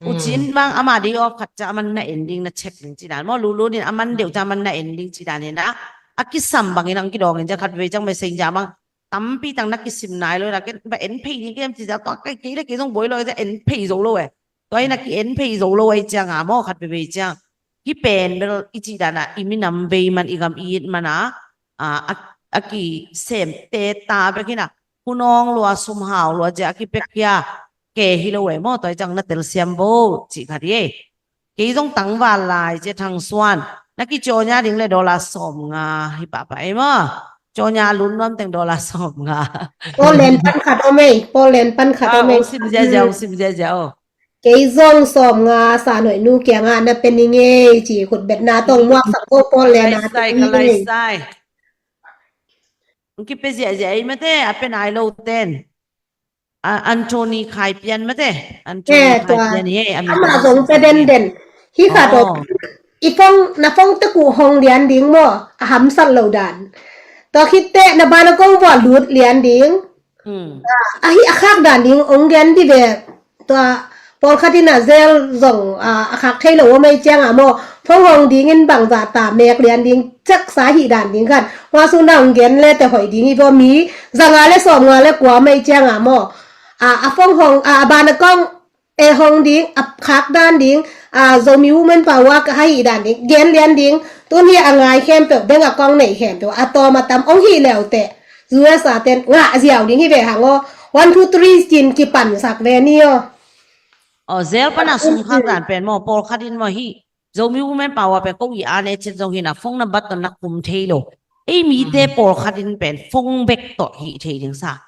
U Cin bang ama day off khat ciang a man na en ding, na check ding ci dan maw, Lulu nin a man deuh ciang a man na en ding ci dan ina. A kisam bangin ang kidawngin ciang khat veve ciang Messenger bang tampi tang na kisim nai lo ina, ken ba en phei ding kem ci ciang tua kei kei le kei zong buai lo ciang en phei zo lo e. Tua hi na ki-en phei zo lo ai ciang a maw, khat veve ciang. Hih pen bel i cih dan a i minam vei man, i gam i it man a, a, a, a kisem teta bek hi na, hun awng lua, sum hau lua ciang a kipek hia, ke hi lo e maw, tua hi ciang na telsiam vo cih khat hi e. Kei zong tangval lai ci e, Thang Suan. Na ki cawnya ding le dollar sawm nga hi pahpah e maw. Cawnya lun nuam teng dollar sawm nga. Poland pan khat om ei, Poland pan khat om ei. Sim ziazia, sim ziazia o. Kei zong sawm nga sa noih nu kiangah na pe ni ngei ci, khutbetna tong muak sak ko Poland a. Ka lai sai, ka lai sai. Kipe ziazia ei mate, a pe nai lo ten. A, Anthony Khai Pian mate. Anthony Khai Pian hi e, amah zong pe denden. Hi khat om. I phone, na phone tek uh hong lian ding maw, a hamsat lo dan. Tua khit teh na ban a kong vua lut lian ding. A, ahi a khak dan ding ong gen di ve. Tua pawlkhat in a zel zong, a, a khak thei lo om ei ciang a maw. Phone hong ding in bangzah ta mek lian ding, cek sa hi dan ding khan. Hua suna ong gen le te hoih ding hi vo, mi za nga le sawm nga le kua om ei ciang a maw. A, a phone hong, a, a ban a kong e hong ding, a khak dan ding, a, Zomi Women Power ka ha hi dan ding, gen lian ding, tun hi a ngai khempeuh, deng a kong nei khempeuh, a tawm a tam ong hi leu teh. U S A ten ngah ziau ding hi ve hang aw. One, two, three cin kipan sak ve ni aw. Aw, zel pan a sum khak dan pen maw, pawlkhat in maw hi. Zomi Women Power pen ko i a ne chet zong hi na, phone number tawh na kum thei lo. Ei mite pawlkhat in pen phone bek tawh hi thei ding sa.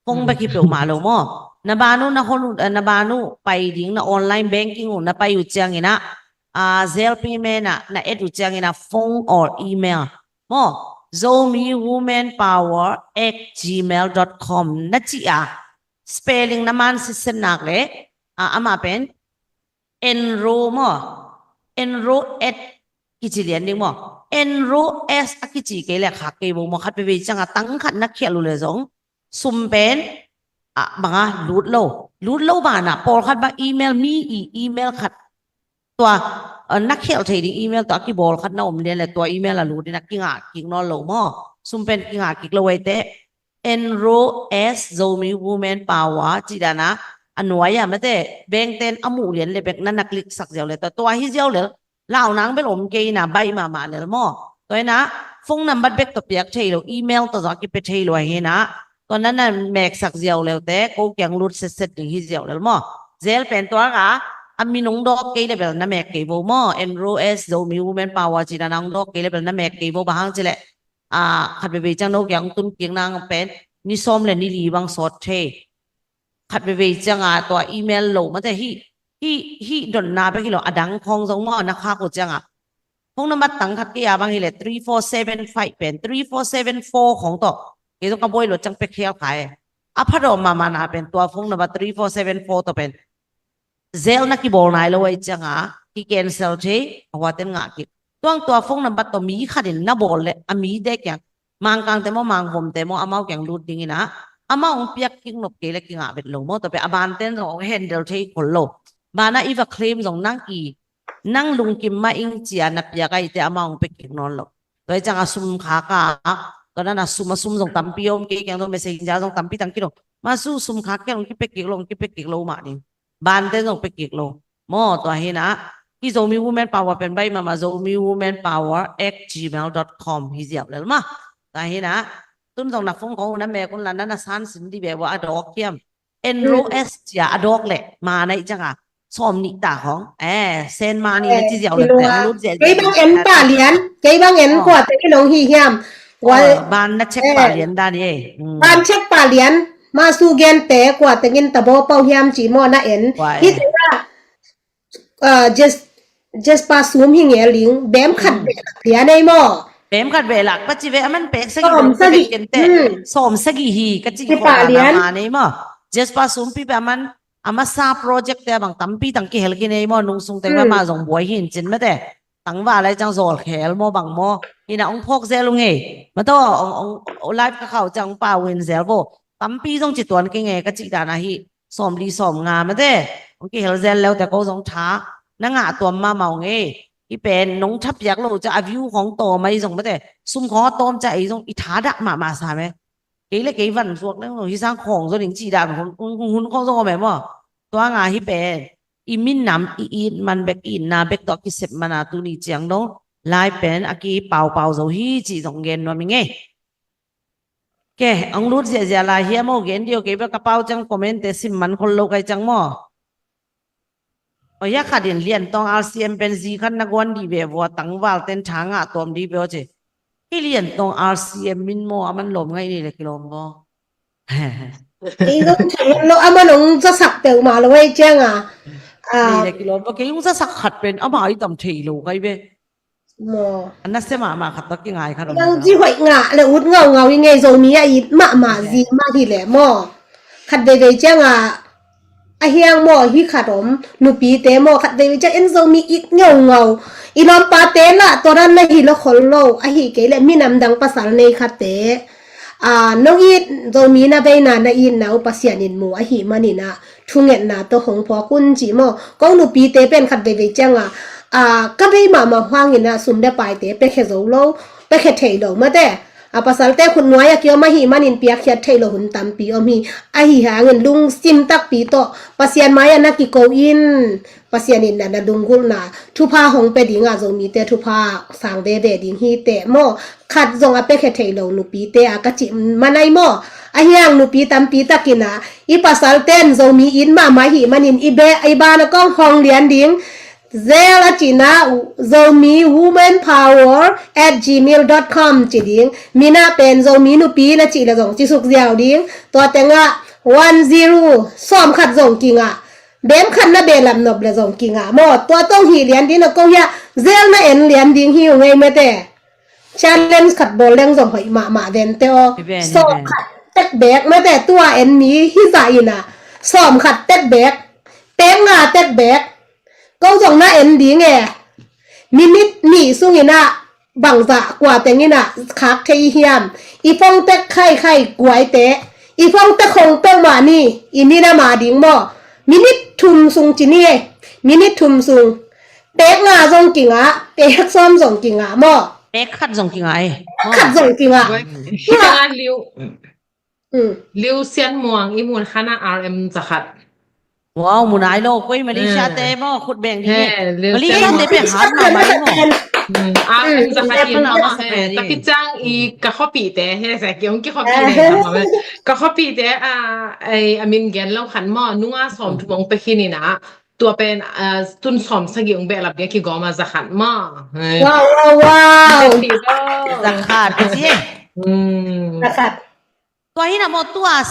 Phone bek hi peuhmah lo maw. Na ban uh, na hon uh, na ban uh pai ding, na online banking uh na pai uh ciangin ah, a, Zelle payment ah na et uh ciangin ah phone or email maw, Zomi Women Power at gmail dot com na cih a, spelling na man sitset nak leh, a, amah pen Enro maw, Enro at kici lian ding maw. Enro as a kici kei leh khak kei bo maw, khat veivei ciang a tang khat na khialh uh leh zong sum pen, a, bang a lut lo. Lut lo banah pawlkhat bang email, mi i email khat tua, a, na khialh thei ding email tua a kibawl khat na om lian leh tua email a lut in a kingah kik nawn lo maw. Sum pen kingah kik lo ei teh. Enro as Zomi Women Power cih dan a, a nuai ah mate, bank ten a muh lian leh bek na na click sak ziau leh tua, tua hi ziau leh Lau nang bel om kei ina, baih mahmah lel maw. Tua ina phone number bek tawh piak thei lo, email tawh zong a kipia thei lo ahi ina, tua na na meksak ziau leute ko kiang lut setset ding hi ziau lel maw. Zel pen tua ka a min hong dawk kei le bel na mek kei vo maw. Enro S Zomi Women Power ci na na hong dawk kei le bel na mek kei vo, bang hang ci leh a, khat veivei ciang no kiang tun kik nang pen ni sawm le ni li bang sawt thei. Khat veivei ciang a tua email lo mate, hih, hih, hih dotna bek hi lo, a dang khawng zong maw na khak uh ciang a. Phone number tang khat kei a bang hi le three four seven five pen three four seven four khawng tawh kei zong ka buai lo ciang pek khial kha e. A pha dawm mahmah na pen tua phone number three four seven four tawh pen zel na kibawl nai lo ahi ciang a, ki cancel thei, a huaten ngah kik. Tuang tua phone number tawh mi khat in na bawl le a mite kiang, Mangkangte maw, Mangvomte maw, amau kiang lut ding ina, amau hong piak kik nop kei le kingah vet lo maw. Tua pen a banten zong hong handle thei khol lo. Bana i va claim zong nang i, nang lungkim mah ing cia na piak ahite amau hong pek kik nawn lo. Tua hi ciang a sum khak a, tua na na sum a sum zong tampi om, kei kiang zong messenger zong tampi tang kilo. Masu sum khak kei hong kipek kik lo, hong kipek kik lo mah ding. Bante zong pia kik lo maw. Tua hi na, i Zomi Women Power pen baih mahmah, Zomi Women Power at gmail dot com hi ziau lel mah. Tua hi na, tun zong na phone khawng na mek un la na na san sin di ve ua a dawk hiam. Enro S cia a dawk leh ma na i ciang a sawm nih ta khawng, eh, send money na ci ziau lel te hong lut ziau. Kei bang en pah lian, kei bang en kua te in hong hi hiam. Ban na check pah lian dan hi. Ban check pah lian. Masu gente kua tengin tabo pau hiam ci maw na en. Hih tengah, ah, Jes-, Jespa sum hi ngel ding, bem khat beh lak lian ei maw. Bem khat beh lak pa ci ve, aman pek sagi, sawm sagi hi ka ci khawh na ma nei maw. Jespa sum pi pe aman, a masa project te bang tampi tang kihel ki nei maw, nungsung teng ma zong buai hin cin mate. Tangval lai ciang zawl khel maw bang maw. Hi na hong phawk zel ung ei. Mataw, hong, hong, hong live ka khau ciang hong pau in zel bo. Tampi zong ci tuan kei ngei ka cih dan ahi. Sawm li sawm nga mate. Hong kihel zel leute ko zong tha. Na ngah tuam mahmah ung ei. Hi pen nong tha piak lo ciang a view khawng tawm ahi zong mate. Sum khawng a tawm ciang ei zong i tha dah mahmah sa me. Kei le kei van zuak leng lo, hi sang khawng zaw ding cih dan hun, hun, hun khawng zaw ngawm e maw. Tua nga hi pen i minam i it man bek, i itna bek tawh a kisep man a tuni ciang dong lai pen a kipaupau zo hi cih zong gen nuam i ngei. Ke, hong lut ziahziah lai hiam aw, gen dio kei bek ka pau ciang comment te sim man khol lo kai ciang maw. Aw, hiah khat in Lian Tawng R C M pen zi khat na guan dih ve vua, tangval ten tha ngah tuam dih ve aw ci. Hi Lian Tawng R C M min maw, a man lawm ngai ni le kilawm maw. Kei zong thei lo, a man hong zasak peuhmah lo hei ciang a. Ni le kilawm maw, kei hong zasak khat pen ama i dam thei lo kai ve. Maw. A nasia mahmah khat tawh kingai khat om. Nang zi hoih ngah le ut ngaungau i ngei, Zomi a it mahmah zi mah hi leh maw. Khat veivei ciang a, a hiang maw hi khat om, nupite maw khat veivei ciang en Zomi it ngaungau. I lawmpate lah tua dan na hi lo khol lo, ahi kei leh minam dang pasal nei khatte. A, nong it Zomi na veina na itna uh Pasian in mu ahi manin a, thungetna tawh hong phawk un ci maw. Ko nupite pen khat veivei ciang a, a, ka vei mahmah hangin a sum le paite piakhia zo lo, piakhia thei lo mate. A, pasalte khut nuai a kiom ahi manin piakkhiat thei lo hun tampi om hi. Ahi hangin lungsim takpi tawh Pasian mai-ah na kiko in, Pasian in na, na lunggulhna thupha hong pia ding a, Zomite thupha sang veve ding hi teh maw. Khat zong a piakhia thei lo nupite a ka cih man ahi maw. A hiang nupi tampi takin a, i pasalten Zomi it mahmah ahi manin i be, i ban a kong hong lian ding. Zel a cihna, Zomi Women Power at gmail dot com ci ding. Min a pen Zomi nupi na cih le zong ci suk ziau ding. Tua tengah one zero sawm khat zong kingah. Bem khat na behlap nop le zong kingah maw. Tua tawh hih lian ding na ko hiah zel na en lian ding hi uh ngei mate. Challenge khat bawl leng zong hoih mahmah vente aw. Sawm khat tek beek mate, tua en mi hi zah in a. Sawm khat tek beek. Pek nga tek beek. Ko zong na en ding e. Minute nih sungin a bangzah kua tengin a khak thei hiam. I phone tek khaikhai guaite. I phone tek hong peuhmah ni. I minam a ding maw. Minute thum sung ci ni e. Minute thum sung. Pek nga zong kingah, pek sawm zong kingah maw. Pek khat zong kingah e. Pek khat zong kingah. Liu, Liu Sian Muang i mun khana R M zakhat. Wow, mu nai lo, koi Malaysia te maw, khut beng ding e. Malaysia te pen hat mahmah e maw. Ka kiciang i ka khuapihte he, sa ki hong kikhuapih ne ka khuapihte a, a min gen lo khat maw, nunga sawmthum hong pia khin in ah, tua pen tun sawmsagih hong behlap ding a kigawm a, za khat maw. Wow, wow, wow. Za khat ka ci e. Za khat. Tua hi na maw, tua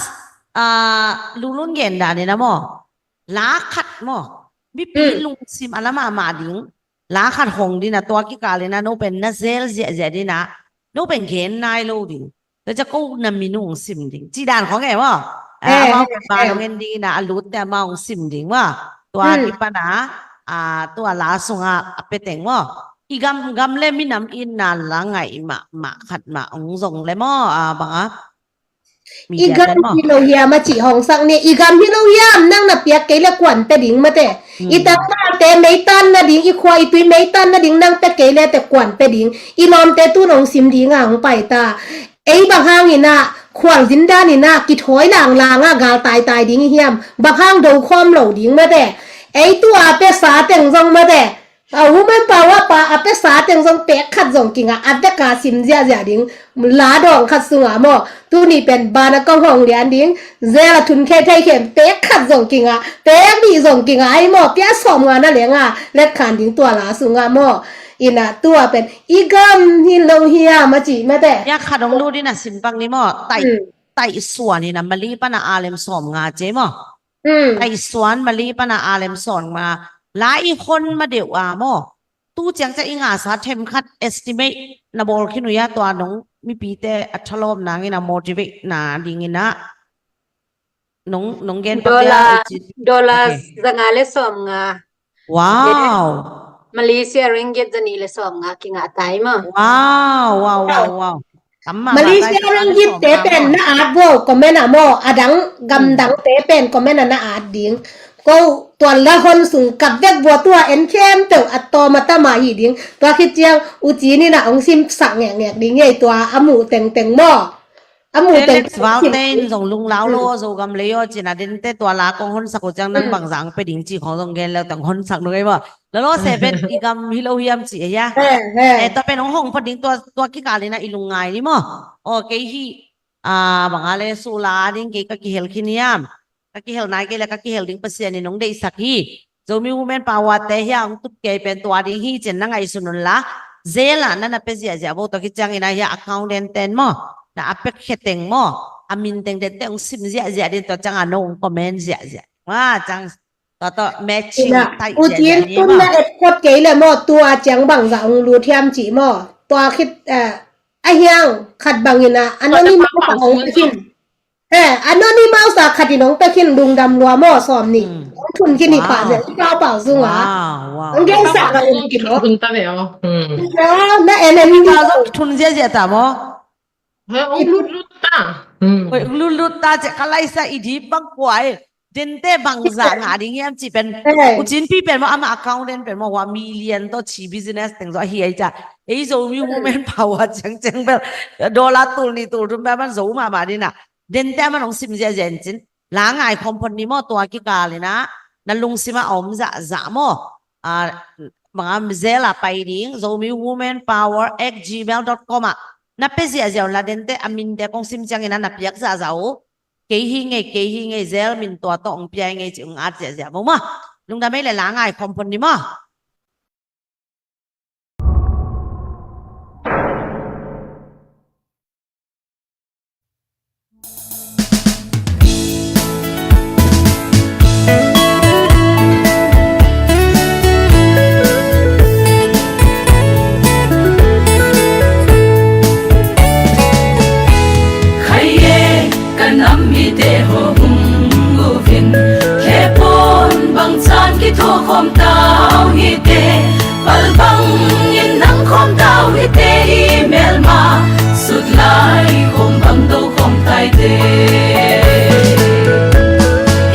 Lulun gen dan hi na maw, la khat maw, mipi lungsim a la mahmah ding la khat hong ding a, tua kikal in a no pen na zel ziahziah ding a, no pen gen nai lo ding. Tua ciang ko na min hong sim ding cih dan khong e maw. Amau pen ban hong en ding in a, a lutte amau hong sim ding maw. Tua kipan a, tua la sungah a pia teng maw, i gam, gam le minam in a la ngaih mahmah khat mah hong zong le maw, a bang a I gam hi lo hiam a cih hong sak ni. I gam hi lo hiam, nang na piak kei le kuan pia ding mate. I tangvalte meitan nading, i khua i tui meitan nading nang pia kei le te kuan pia ding. I lawmte tun hong sim ding a hong pai ta. Ei bang hang in a khualzin dan in a kithawi langlang a gal taitai ding i hiam, bang hang do khawm lo ding mate. Ei tua pia sa teng zong mate, a woman power pa a pia sa teng zong pek khat zong kingah, a vek a sim ziahziah ding. La dawng khat sungah maw, tuni pen ban a kong hong lian ding, zel a thun khe thei khem pek khat zong kingah, pek nih zong kingah ahi maw, pia sawmnga na leng a let khan ding tua la sungah maw. In a tua pen i gam hi lo hiam a cih mate. Pia khat hong lut in a sim pak ni maw, taih, taih suan in a Mali pan a alem sawmnga ci maw. Taih suan Mali pan a alem sawmnga la i hon ma deuh a maw. Tu ciang ciang i ngahsa themkhat estimate na bawl khin uh hia, tua nong mipite a thalawp nangin a motivate na dingin a nong, nong gen pak hia? Dollar, dollar zanga le sawmnga. Wow. Malaysia ringgit zanih le sawmnga kingah tai maw. Wow, wow, wow, wow. Malaysia ringgit te pen na at vo comment ah maw, a dang gam dang te pen comment ah na at ding. Ko tua la hon sung kap vek vua, tua en khempeuh a tawm a tam a hi ding. Tua khit ciang U Cin in a hong simsak ngekngek ding ei, tua a muh tengteng maw. A muh tengteng sim. Alex Valtein zong lunglau lo, Zogam lei aw cin a, dente tua la kong honsak uh ciang nang bangzah hong pia ding ci khong zong gen leu teng honsak nung ei maw. Lolo se pen i gam hi lo hiam ci a hia. Eh, tua pen hong hong phot ding, tua, tua kikal in a i lungngai ni maw. Aw, kei hi, a, bang a le suh la ding kei ka kihel khin hiam. Ka kihel nai kei le ka kihel ding Pasian in hong deihsak hi. Zomi Women Power te hia hong tut kei pen tua ding hi cin na ngaihsun un la. Zel ah na na pia ziahziah vo, tua khit ciang in a hia account den ten maw, na a pek khe teng maw, a min teng dente hong sim ziahziah ding, tua ciang a no hong comment ziahziah. Wa ciang Tua tawh matching taih ziahziah ni maw. U Cin tun na et phot kei le maw, tua ciang bangzah hong lut hiam cih maw. Tua khit, eh, a hiang khat bangin a anonymous a hong pia khin. Eh, anonymous a khat in hong pia khin, lungdam lua maw, sawm nih. Hong thun khin hi pah ziah, i paupau sung a. Hong gensak a um khin maw. Na en en ni. Thun ziahziah ta maw. Hei, hong lutlut ta. Hei, hong lutlut ta, ciah ka laisa i dip bang kua e. Dente bangzah ngah ding hiam cih pen. U Cin pi pen maw, ama account den pen maw, hua million tawh ci business teng zaw ahi ai ciah. Ei Zomi Women Power ciangciang bel dollar tul nih tul thum bel man zo mahmah ding a. Dente a man hong sim ziahziah in cin. La ngai khawm phot ni maw, tua kikal in a na lungsim a om zahzah maw. A, bang a zel a pai ding, zomi women power at gmail dot com ah na pia ziahziah un la, dente a minte kong sim ciangin a na piak zahzah uh. Kei hi ngei, kei hi ngei, zel min tua tawh hong pia hi ngei cih hong at ziahziah maw maw. Lungdam ei le, la ngai khawm phot ni maw. Khai e, ka nam mite haw hung uvin, khe pawn bang can kithuah khawm tau hi te. Pal bangin nang khawm tau hi te, i melma sut lai khawm bang do khawm tai te.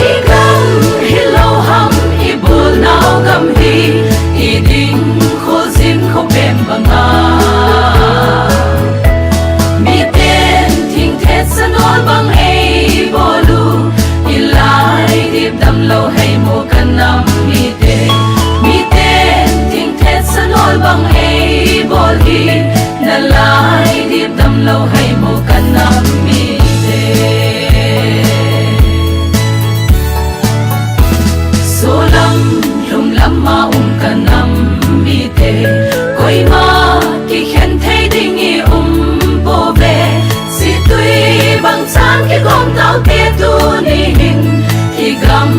I gam hi lo ham, i bulnau gam hi, i ding khualzin khawpem bang a. Miten thingthetsa nawl bang ei bawl uh, i lai dip dam lo hei Gam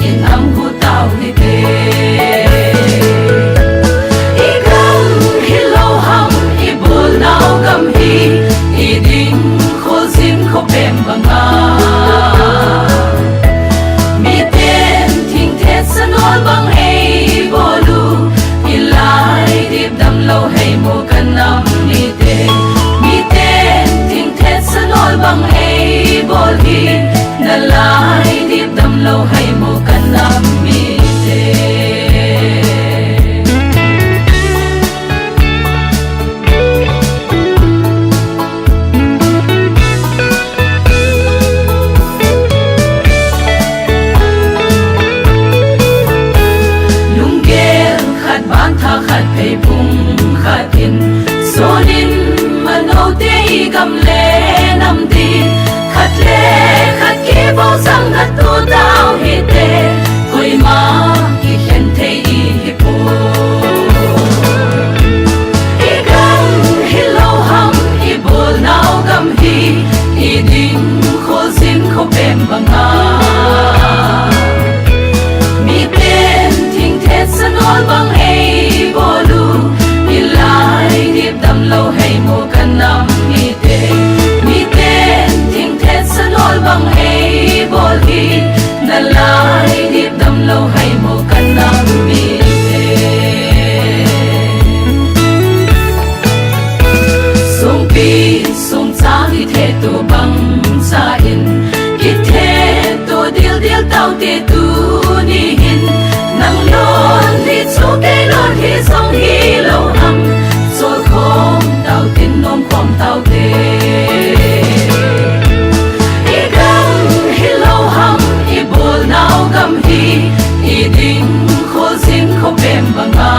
in am hu tau hi te. I gam hi lo ham, i bulnau gam hi. I ding khol zin khuapem banga. Miten thingthet sa nawl bang ei bawl uh. I lai dip dam lo hei mu ka nam mite. Miten thingthet sa nawl bang ei bawl hi. Na lai dip dam lo hei mu ka nam mite. Lunggel khat bantha khat phei phung khat in, sunin manote i gam le nam ding, khat le khat kivo zang na tu tau hi te. Koima kikhen thei i hi pua. I gam hi lo ham, i bulnau gam hi. I ding khol zin khuapem banga. Miten thingthet sa nawl bang ei bawl uh. I lai dip dam lo hei mu ka nam mite. Miten thingthet sa nawl bang ei bawl hi. Na lai dip dam lo hei mu ka nam mite. Sungpi sungcang i thetu bangsa in, i thetu dildil taute tuni hin. Nang lon hi cu kei lon hi zong hi lo ham. Sual khawm tau tin nuam khawm taute. I gam hi lo ham, i bulnau gam hi. I ding khol zin khuapem banga.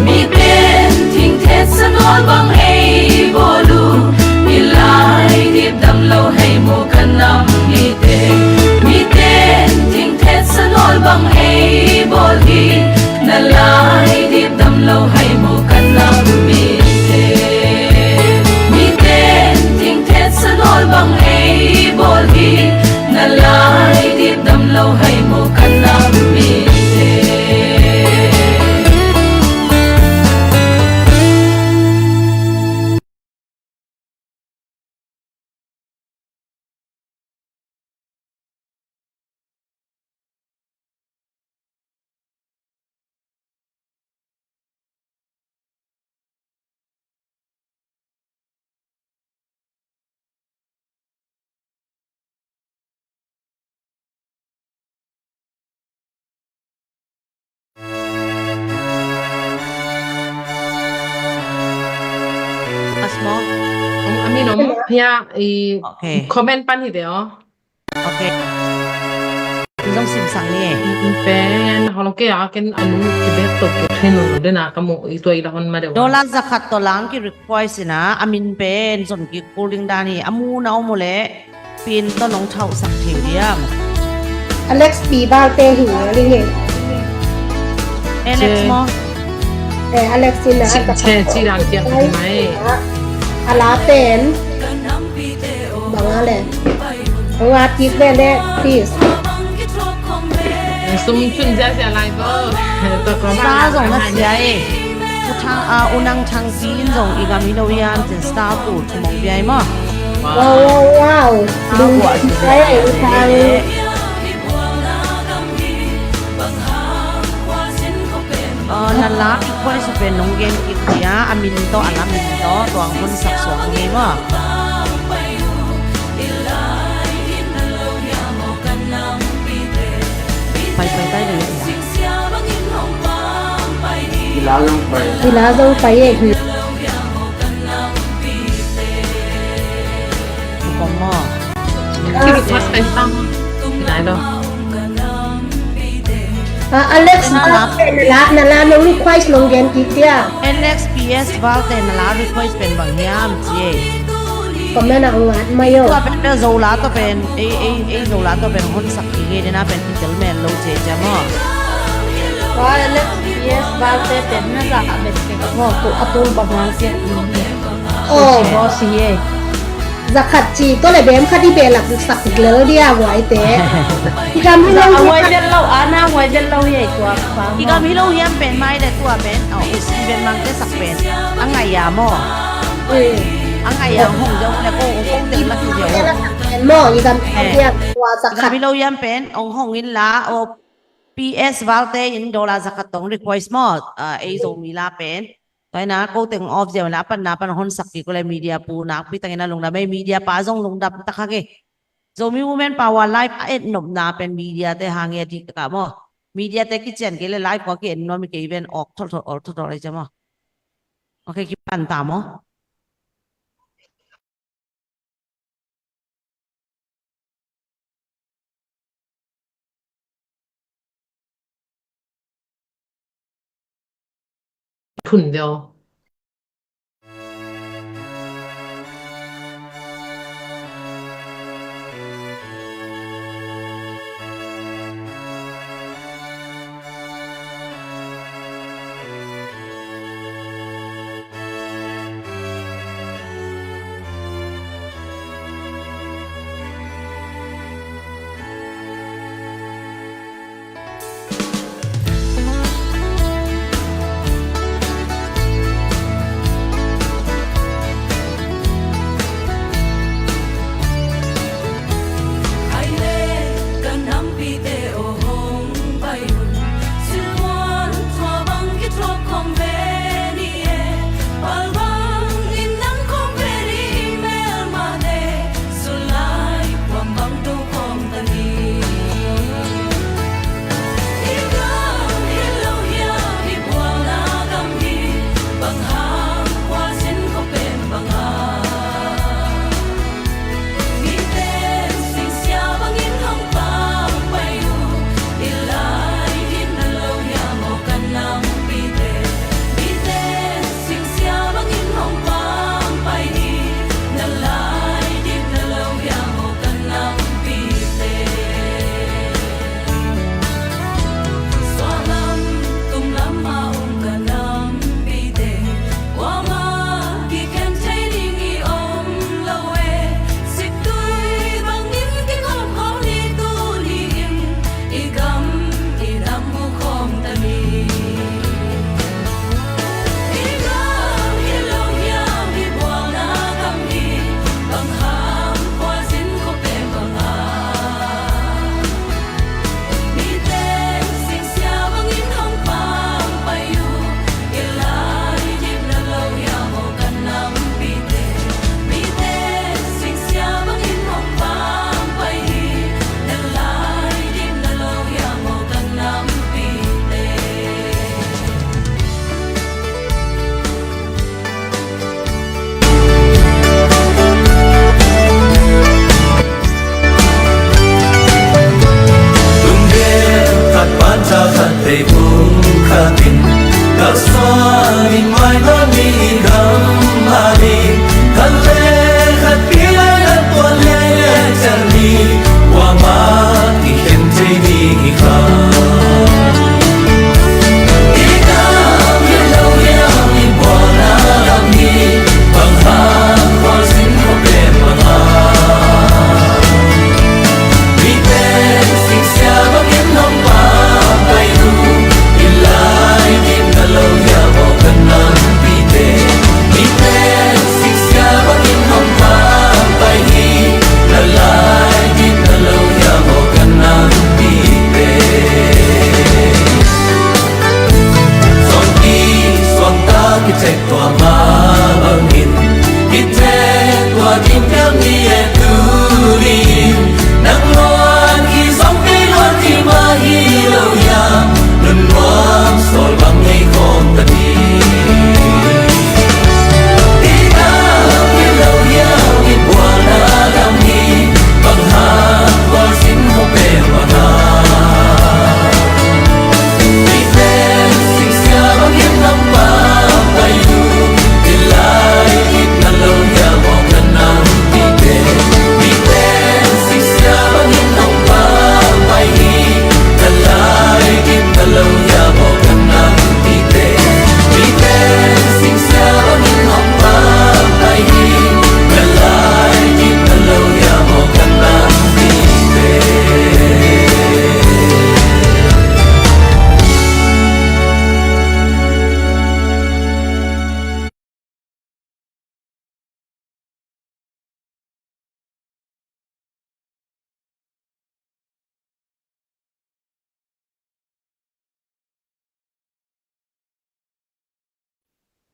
Miten thingthet sa nawl bang ei bawl uh. I lai dip dam lo hei mu ka nam mite. Miten thingthet sa nawl bang ei bawl hi. Na lai dip dam lo hei mu ka nam mite. Miten thingthet sa nawl bang ei bawl hi. Na lai dip dam lo hei mu ka nam mite. Asmo. Om amin om. Hello. Hia i Okay. Comment pan hi de o. Okay. Zong sim sang ni. Pen holo ke a ken anu ki bek to ke thin lo de na ka mu i tua i la hon ma de wa. Dollar zakhat to lang ki request ina amin pen zon ki cooling dan hi amu na omu le. Pin tawh nong thauhsak thei diam? Alex P Balte hi a ling e. Alex maw? Eh, Alex in a Ci, a ci dan piang ka ti mai. A la pen bang a le. Nga tik ve le, please. Sum chun zia zia lai ko. Sa zong na sia e. U Thang, a, U Nang Thang Pi in zong i gam hi lo hiam cin star tu thumong bia i maw. Wow, wow, wow. Lung kai U Thang. Na la request pen nong gen kik dia, a min tawh, a la min tawh, tuang hun sak suak ngei maw. Pai, pai, pai, pai. Ila zong pai. Ila zong pai e. Kong mo. Kiri pas pen tang. Nai lo. Ah, Alex, na la, na la, na la, no request nong gen kik dia. Alex P S Balte na la request pen bang hiam ci e. Comment ah ngat mai o. Tua pen bel Zola tawh pen, ei, ei, ei Zola tawh pen honsak kik hi dena pen i tel men lo ci e cia maw. Tua Alex P S Balte pen na zah a bet kek maw, tu a tung bang hang sia i hi. Oh. Boss hi e. Zakhat ci, tua le bem khat i behlap sak lel dia huaite. I gam hi lo a huai hiam? Del lo, a na huai del lo hi ei tua pa. I gam hi lo hiam pen mai le tua pen. Oh, i si ben mang te sak pen. A ngai a maw. Mm. A ngai a hong deuh le ko, ko deuh la ki deuh. Maw, i gam hi lo hiam tua zakhat. I gam hi lo hiam pen, ong hong in la, oh, P S Valte in dollar zakhat tong request maw, ah, ei Zomi la pen. Tua ina ko teng off ziau la pan na pan hon sak kik ko le media pu nakpi tangin a lungdam ei media pa zong lungdam tak hang e. Zomi Women Power Live a et nopna pen media te hang e a dik tak a maw. Media te kician kei le live ko a ki et nuam i kei ven awk thotthot awk thotthot ei cia maw. Ok, kipan ta maw. Phun deuh.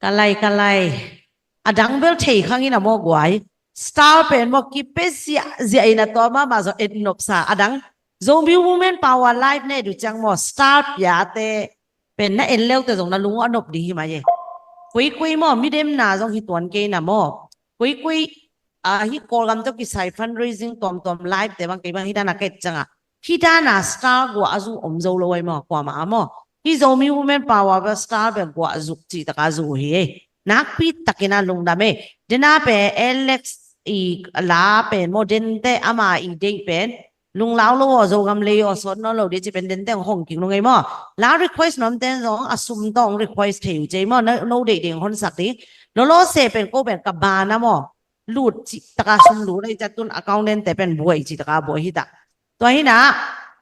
Ka lai, ka lai. A dang bel thei khang in a maw guai. Star pen maw kipe ziahziah in a tua mahmah zaw et nopsa. A dang Zomi Women Power Live ne du ciang maw star piate pen na en leute zong na lung a nop ding hi mai e. Kuikui maw midemna zong hi tuan kei na maw. Kuikui a hi Kawlgam tawh kisai fundraising tuamtuam live te bang kei bang hi dana ka et cianga hi dana star guah a zu om zo lo ai maw kuamah a maw. Hi Zomi Women Power bel star bel guah zuk cih taka zu hi ei. Nakpi takin a lungdam ei. Dena pen Alex i la pen maw dente ama i deih pen lunglau lo aw Zogam lei aw sawt nawn lo dih ci pen dente hong hong kik nung ei maw. La request nuamten zong a sum tawh hong request thei uh ci ei maw. No deih ding honsak ding. Lolo se pen ko pen ka bana maw lut cih taka sum lut ahi ciat tun account dente pen buai cih taka buai hi ta. Tua hinah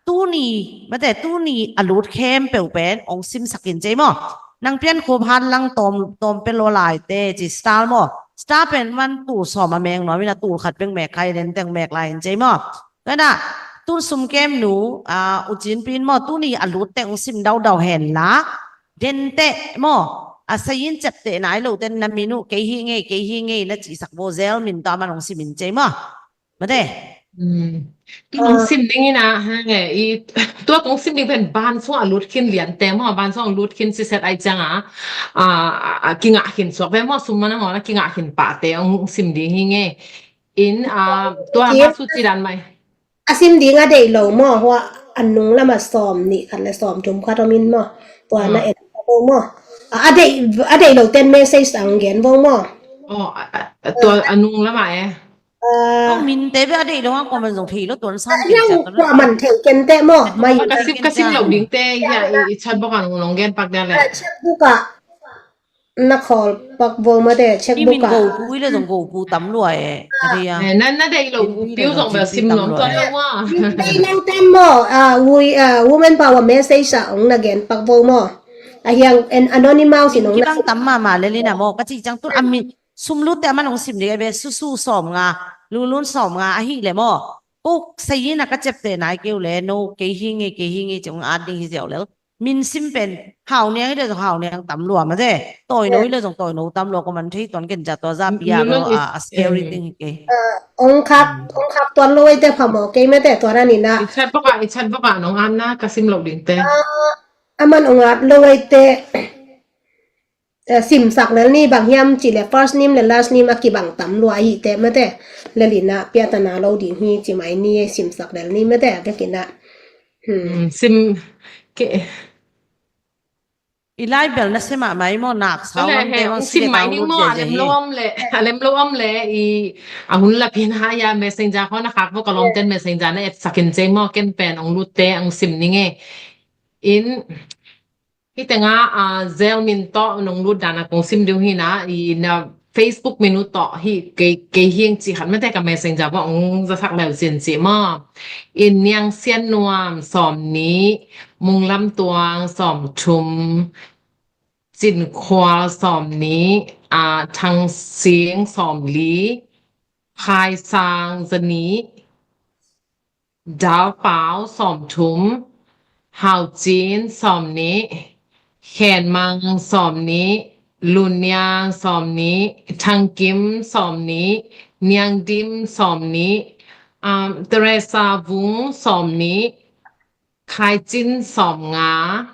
tuni mate tuni a lut khempeuh pen hong simsak in ci ei maw. Nang pian khup hat lang tawm tawm pe lo lai te ci star maw. Star pen man tul sawm a meng nuam ina tul khat beng mek khai den teng mek lai in ci ei maw. Tua hinah tun sum kem nu a ucin pin maw tuni a lut teng hong sim daudau hen la. Dente maw a sayin ciapteh nai lo ten na min uh kei hi ngei kei hi ngei na cihsak bo zel min tawh a man hong sim in ci ei maw. Mate. Tua hong sim ding ina hang e i tua hong sim ding pen ban sung a lut khin liante maw ban sung a lut khin siset ai cianga a kingah khin suak ve maw sum mana maw na kingah khin pahte hong sim ding hi ngei. In a tua ma su ci dan mai. A sim ding a deih lo maw hua a nung lama sawm nih khat le sawm thum khat om in maw. Tua na en lo maw. A deih lo ten message ang gen vo maw. Tua a nung lama e. Minte bia deih lo a kuaman zong thei lo tuan san ken ciak kuaman thei ken te maw mai ka sim ka sim lo ding te ya i chat bok ang nong gen pak dia le chat bok a na khawl pak vo ma te chat bok a go pu i le zong go pu tam lua e na na deih lo piu zong bel sim nong tuan lo wa deih lo tem maw a ui a woman power message a ong na gen pak vo maw a hiang anonymous in ong na tam mama le lina maw ka ci cang tun a mi sum lutte a man hong sim ding a ve susu sawm nga lunglun sawm nga ahi le maw. Ko sayin a ka ciapteh nai keu le no kei hi ngei kei hi ngei ci hong at ding hi ziau le min sim pen hau niang hi le zong hau niang tam lua mate tawi no hi le zong tawi no tam lua ko man thei tuan ken ja tua za pia lo a scary ding hi kei. Ong khak ong khak tuan lo ei te pha maw kei mate tuan a ni na. I chat bok a i chat bok a nong am na ka sim lo ding te. A man ong at lo ei te. Simsak lel ni bang hiam ci le first name le last name a kibang tam lua hi te mate le lina piatana lo ding hi ci mai ni simsak lel ni mate a vekinah sim ke i lai bel na sema mai maw nak sau lam te maw sim mai ni maw a lem lo om le a lem lo om le i a hun la pin ha ya messenger kho na khak bo ka lom ten messenger na et sakin cei maw ken pen ong lut te ong sim ni nge in Hi tenga a zel min tawh nong lut dana kong sim ding hina i na Facebook min uh tawh hi kei hiang ci khat mate ka messenger bawh ong zasak leu sin ci maw. In Niang Sian Nuam sawm nih, Mung Lam Tuang sawm thum, Cin Khual sawm nih, a Thang Sing sawm li, Khai Sang za nih, Dal Pau sawm thum, Hau Cin sawm nih, Khen Mang sawm nih, Lun Niang sawm nih, Thang Kim sawm nih, Niang Dim sawm nih, um, Teresa Vung sawm nih, Khai Cin sawm nga,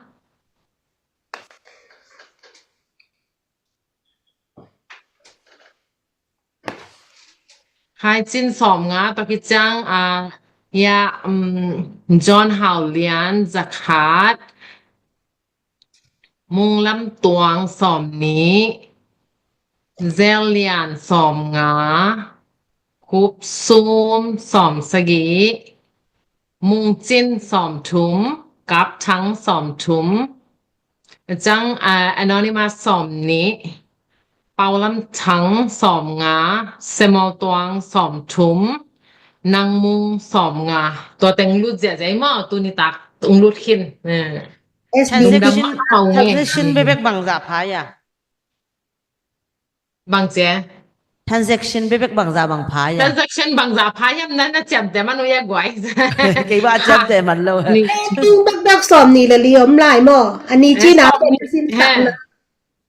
Khai Cin sawm nga tawh kiciang a ya um, John Hau Lian za khat, Mung Lam Tuang sawm nih, Zel Lian sawm nga, Kup Sum sawm sagih, Mung Cin sawm thum, Kap Thang sawm thum, Cang a anonymous sawm nih, Pau Lam Thang sawm nga, Semol Tuang sawm thum, Nang Mung sawm nga. Tua teng lut ziahziah i maw tuni tak ung lut khin. Transaction bebek bangzah pha ia. Bang cia. Transaction bebek bangzah bang pha ia. Transaction bangzah pha ia na na ciamteh man uh ia guai. Kei ba ciamteh man lo. Ni. Tung bekbek sawm ni le li om lai maw. Ani cina pen sin tak na.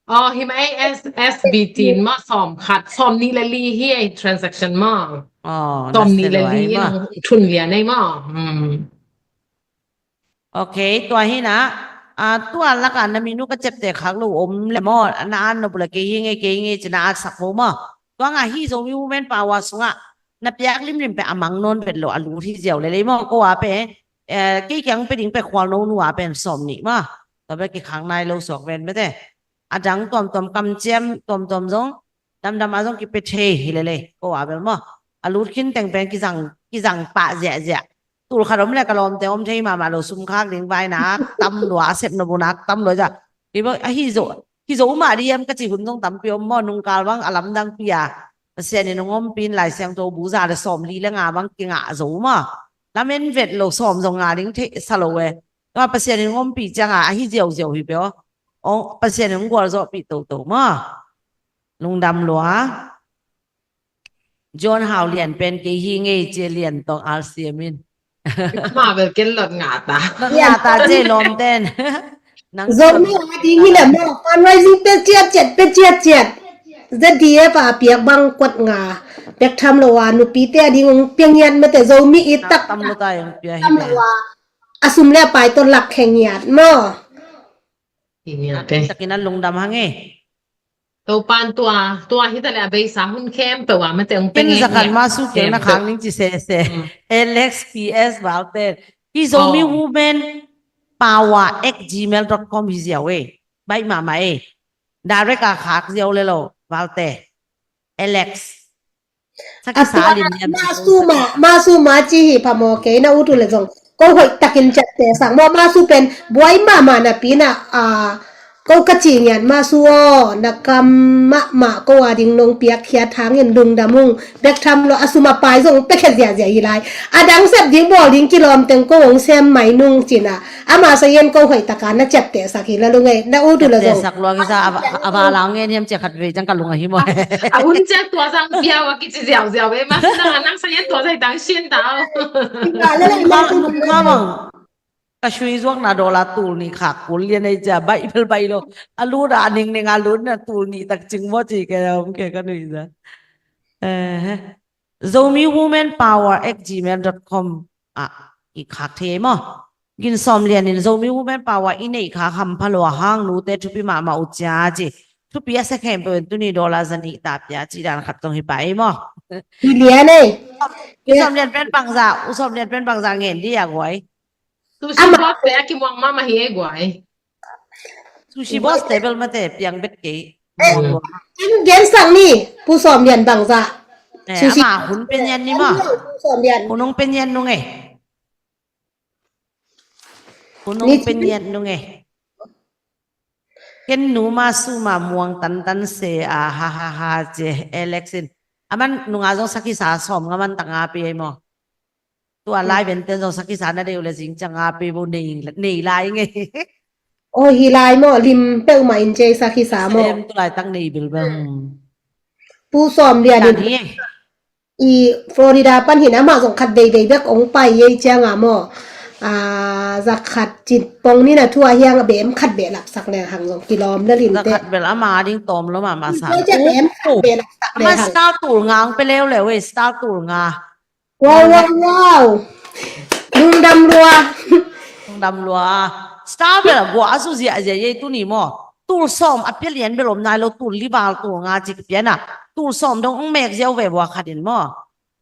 Aw, hi mah ei, S B T in mah sawm khat, sawm nih le li hi ei transaction mah. Aw, sawm nih le li in thun lian ei mah. Ok, tua hi na. Tua laka na minu ka ciapteh khak lo om le maw, na an nop uh le kei hi ngei, kei hi ngei ci na at sak maw maw. Tua nga hi Zomi Women Power sungah na piak limlim pen a mang nawn vet lo, a lut hi ziau le lei maw, ko a pen kei kiang pe ding pe khual no nu a pen sawm nih maw. Tua bek kikhak nai lo suak ven mete. A dang tuamtuam kamciam tuamtuam zong damdam a zong kipia thei hi lele ko a bel maw. A lut khin teng pen kizang, kizang pah ziahziah. Tul khat om le ka lawmte om thei mahmah lo, sum khak ding vai nak tam lua, a sep nop uh nak tam lua zah. Hi zo, hi zo mah diam ka ci hun zong tampi om maw, nungkal bang a lamdang pi a Pasian in hong ompih in Lai Siangtho bu za le sawm li le nga bang kingah zo maw. Lamen vet lo, sawm zong nga ding thei sa lo e. Tua Pasian in hong ompih cianga a hi ziauziau hi peuh. Pasian in hong gualzawhpih toto maw. Lungdam lua. John Hau Lian pen kei hi ngei cia Lian tawng alsiam in. Amah bel ken lot ngah ta. Lot ngah ta cia lawmten. Zomi a ding hi le maw, fundraising pe ciatciat, pe ciatciat. Z D F a piak bang kuat nga. Piak tham lo a nupite a ding ong piang ngiat mete, Zomi i tak tam lo ta ong piak hi tam lo a. A sum le a pai tawh lak khe ngiat maw. Takin a lungdam hang e. Topan tua, tua hi ta le a beisa hun khempeuh a mete ong peng e. Ken zakhat ma su kiang na khang ning ci sese. Alex P S Valte. Hi Zomi Women Power at gmail dot com hi ziau e. Baih mahmah e. Direct a khak ziau le lo Valte. Alex. Masu ma, masu ma ci hi pha maw, kei na ut uh le zong ko hoih takin ciapteh sak maw. Masu pen buai mahmah napi na, a, ko ka ci ngiat masu aw, na kam mahmah ko a ding nong piakkhiat hangin lungdam ung. Bek tham lo, a sum a pai zong pekhe ziazia hi lai. A dang sep ding bawl ding kilawm teng ko hong sem mai nung cina. Ama sa yen ko hoih taka na ciapteh sak hi la lung ei, na ut uh la zong. Ciapteh sak lua kisa, a va, a va lau ngen hiam cia khat vei ciang ka lung ahi maw. A hun ciang tua zang piau a kici ziauziau ve, ma nang a nang sa yen tua zai tang sin tau. Ka lele ma tu ma mang. Ka sui zuak na dola tul nih khak kul lian ei cia, baih bel baih lo. A lu da a ning ning a lu na tul nih tak cing maw ci ke om ke ka nui za. Eh. Zomi Women Power at gmail dot com ah i khak thei maw. Gin Sawm Lian in Zomi Women Power i neih khak hampha lua hang nute thupi mahmah uh cia ci. Thupi a sia khempeuh in tuni dola za nih ta pia ci dan khat tong hi pa ei maw. Hi lian ei. Gin Sawm Lian pen bangza, U Sawm Lian pen bangza ngen di a guai. Sushi boss te a kimuang mahmah hi ei guai. Sushi boss te bel mate piang bet kei. Ken gen sang ni, Pu Sawm Lian bangza. Sushi ama hun pe nian ni ma. Pu Sawm Lian. Hun hong pe nian nung e. Hun hong pe nian nung e. Ken nu ma su ma muang tantan se a ha ha ha ce Alex in. Aman nunga zong sakhi sa sawm nga man tanga pe ei maw. Tua lai vente zong sakhi sa na deuh le zing canga pe bo nei, nei lai ngei. O hi lai maw, lim peuhmah in cei sakhi sa maw. Sem tu lai tang nei bilbel. Pu Sawm Lian in i Florida pan hin amah zong khat veivei bek ong pai ei cianga maw. Za khat cin pong ni na thu a hiang a bem khat beh lapsak le hang zong kilawm le lim te. Za khat bel ama ding tawm lo mama sa. Bem khat beh lapsak le hang. Ama star tul ngang pe leuleu ei, star tul nga. Wow, wow, wow. Lungdam lua. Lungdam lua. Star bel a gua a su ziahziah ei tuni maw. Tul sawm a pia lian bel om nai lo, tul li val tul nga cik piana. Tul sawm dong ong mek ziau ve bua khat in maw.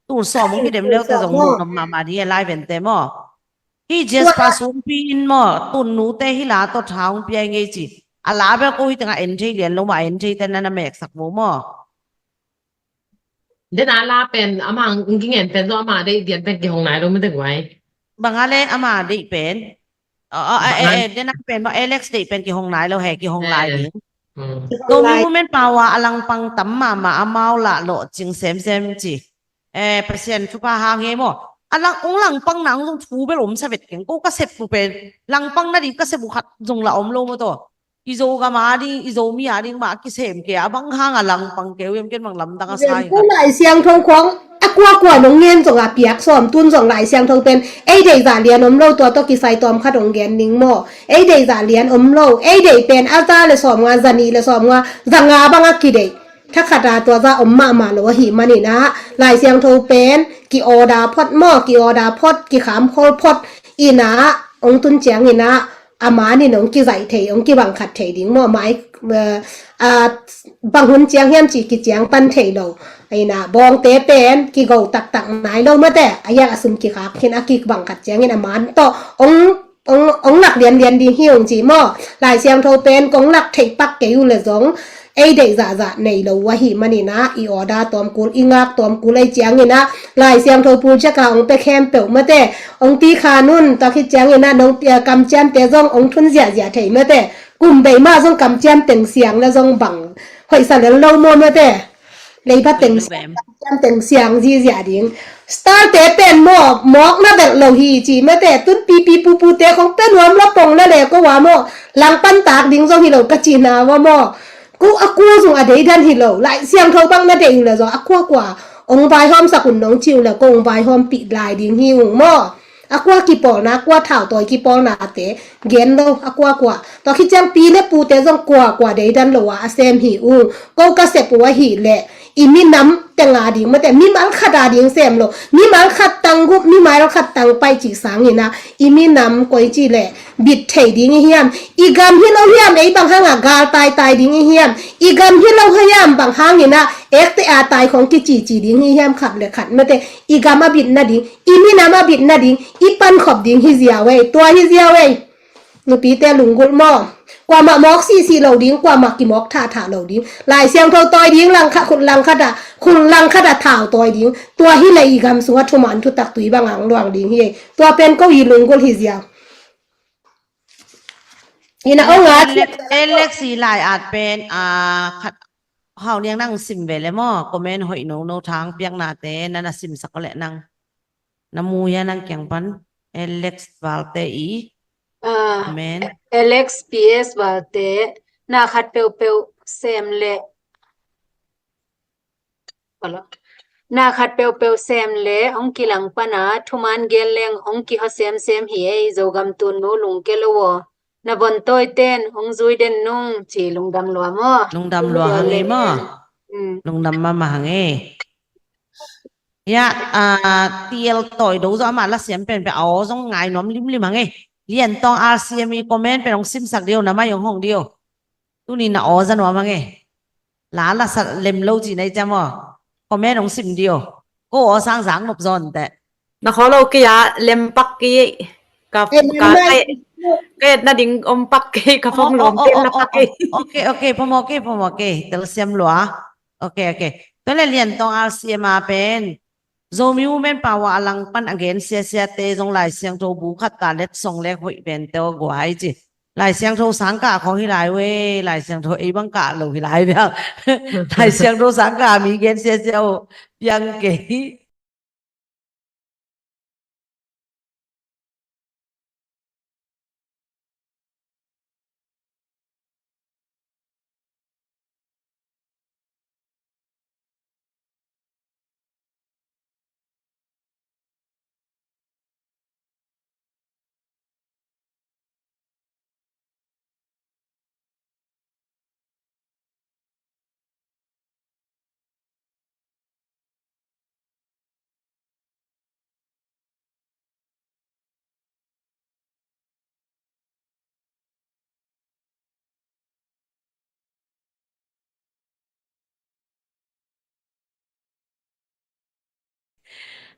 Tul sawm ong kidem leute zong lungdam mama ding e lai vente maw. Hi Jasper sumpi in maw. Tun nute hi la tawh tha ong pia ngei ci. A la bel ko hi tengah en thei lian lo maw, en thei te na na meksak vo maw. Den a la pen ama ang kingen pen zong ama deih dian pen kihong nai lo mete guai. Bang a le ama deih pen. Den a pen bang Alex deih pen kihong nai lo he, kihong lai ding. Zomi Women Power a langpang tam mama amau lah lawh cing semsem ci. Pasian thupha hang he maw. A lang ong langpang nang zong thu bel om sa vet keng ko ka sep pu pen. Langpang na ding ka sep uh khat zong lah om lo maw taw. I Zogam a ding, i Zomi a ding mah kisem kei a, bang hang a langpang kei uh hiam, ken bang lamdang a sa hi. Lai Siangtho khawng a kuakua nong ngen zong a piak sawm, tun zong Lai Siangtho pen ei deih zah lian om lo, tua tawh kisai tawm khat hong gen ning maw. Ei deih zah lian om lo, ei deih pen a za le sawmnga, za nih le sawmnga, za nga bang a kideih. Thakhat a tua za om mahmah lo ahih manin ah, Lai Siangtho pen ki-order phot maw, ki-order phot, kikham khol phot in ah, hong tun ciangin ah, a man in hong kizaih thei, hong kibang khat thei ding maw, mai, eh, a, bang hun ciang hiam cih kiciang pan thei lo. Ahi na, bawngte pen kigo taktak nai lo mate, a hiang a sum kikhak khin a kibang khat ciangin a man tawh hong, hong, hong lak lianlian ding hi ung ci maw. Lai Siangtho pen kong lak theih pak kei uh le zong, ei deih zahzah nei lo uh ahih manin ah, i order tawm kul, i ngak tawm kul ei ciangin ah, Lai Siangtho pul ciak a hong pia khempeuh mate, hong pi kha nun, tua khit ciangin ah, nong pia kamciamte zong hong thun ziahziah thei mate, kum bei mah zong kamciam teng siang le zong bang hoihsa lel lo maw mate, leiba teng siang, kamciam teng siang ziahziah ding. Star te pen maw, mawk na belh lo hi ci mate, tun pipi pupute khong pia nuam la pong la le ko wa maw, langpan tak ding zong hi lo ka ci na wa maw. Ko a kua zong a deidan hi lo, Lai Siangtho bang na deih uh le zong a kuakua hong vaihawmsak un nong ci uh le ko hong vaihawmpih lai ding hi ung maw. A kua kipawlna, a kua thautawi kipawlnate gen lo, a kuakua. Tua khit ciang pi le pute zong kuakua deidan lo a a sem hi ung. Ko ka sep uh ahih leh i minam teng a ding mate, mimal khat a ding sem lo, mimal khat tang gup, mimal khat tang paih cih sangin ah, i minam koi cih leh bit thei ding i hiam, i gam hi lo hiam, ei bang hang a gal taitai ding i hiam, i gam hi lo hiam, bang hangin ah ekte a tai khong kicici ding i hiam, khat le khat mate, i gam a bit nading, i minam a bit nading, i pankhop ding hi ziau ei, tua hi ziau ei. Nupite lunggulh maw. Kuamah mawk sihsih lo ding, kuamah kimawk thahthah lo ding. Lai Siangtho tawi ding, langkhat, khut langkhat ah, khut langkhat ah thau tawi ding. Tua hi leh i gam sungah thuman thutak tui bang ang luang ding hi ei. Tua pen ko i lunggulh hi ziau. Ina ong at. Alex, Alex i lai at pen, ah, khat, hau niang nang sim ve le maw. Comment hoih no no thang piaknate, nana simsak le nang. Na mu hia nang kiang pan, Alex Valte i. Ah, amen. Alex P S Valte, na khat peuhpeuh sem le. Hello. Na khat peuhpeuh sem le, hong kilang pan a, thuman gen leng, hong kiho semsem hi ei, Zogam tun nu lungke lo aw. Na von tawi ten, hong zui den nung, ci lungdam lua maw. Lungdam lua hang ei maw. Mm. Lungdam mahmah hang ei. Ya, ah, T L tawi do zo amah la siam penpen, aw zong ngai nuam limlim hang ei. Lian Tawng R C M i comment pen hong simsak dio, na mai hong hong dio. Tuni na aw za nuam hang ei. La la sa lem lo ci na i ciam aw. Comment hong sim dio. Ko aw sang zang nop zon te. Na khaw lo kei a lem pak kei ei. Ka, ka, ka, ka et na ding om pak kei, ka phong lom ten la pak kei. Ok, ok, phamawh kei, phamawh kei. Tel siam lua. Ok, ok. Tua le Lian Tawng R C M a pen Zomi Women Power a langpan a gen siasiate zong Lai Siangtho bu khat ta let song lek hoih pen teo guai ci. Lai Siangtho sangkah khong hi lai ve, Lai Siangtho ei bang kah lo hi lai ve. Lai Siangtho sangkah mi gen siasia uh piang kei.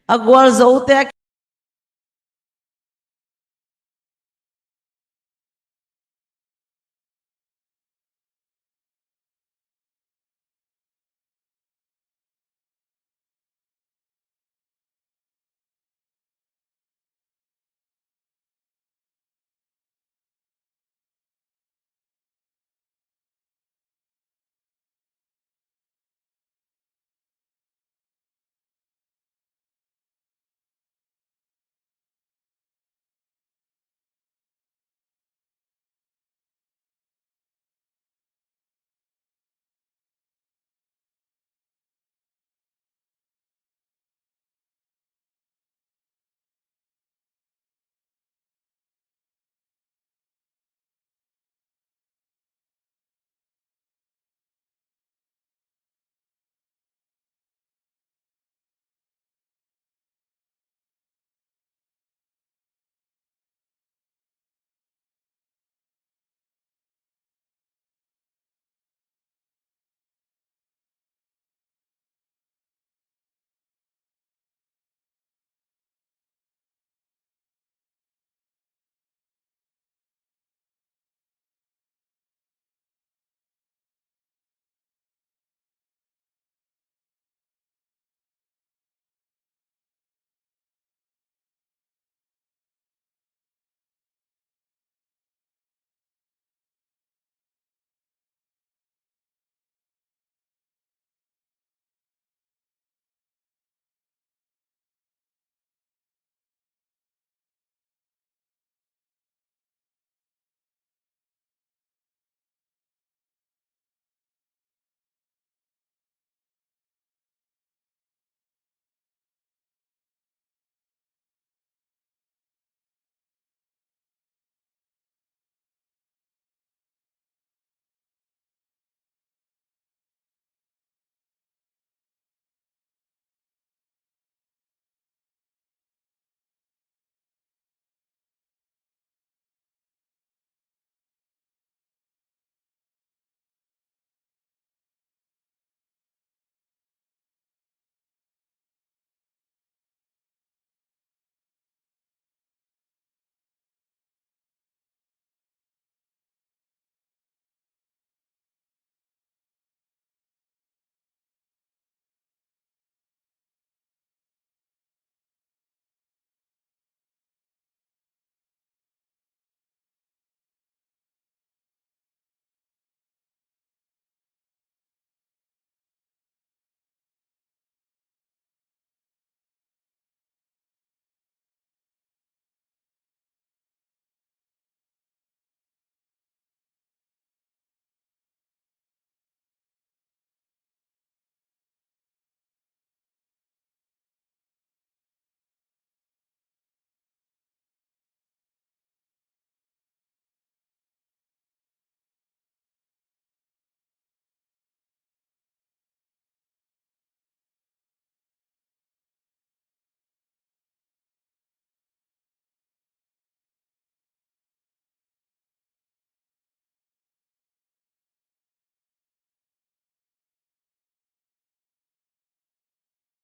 A gualzote a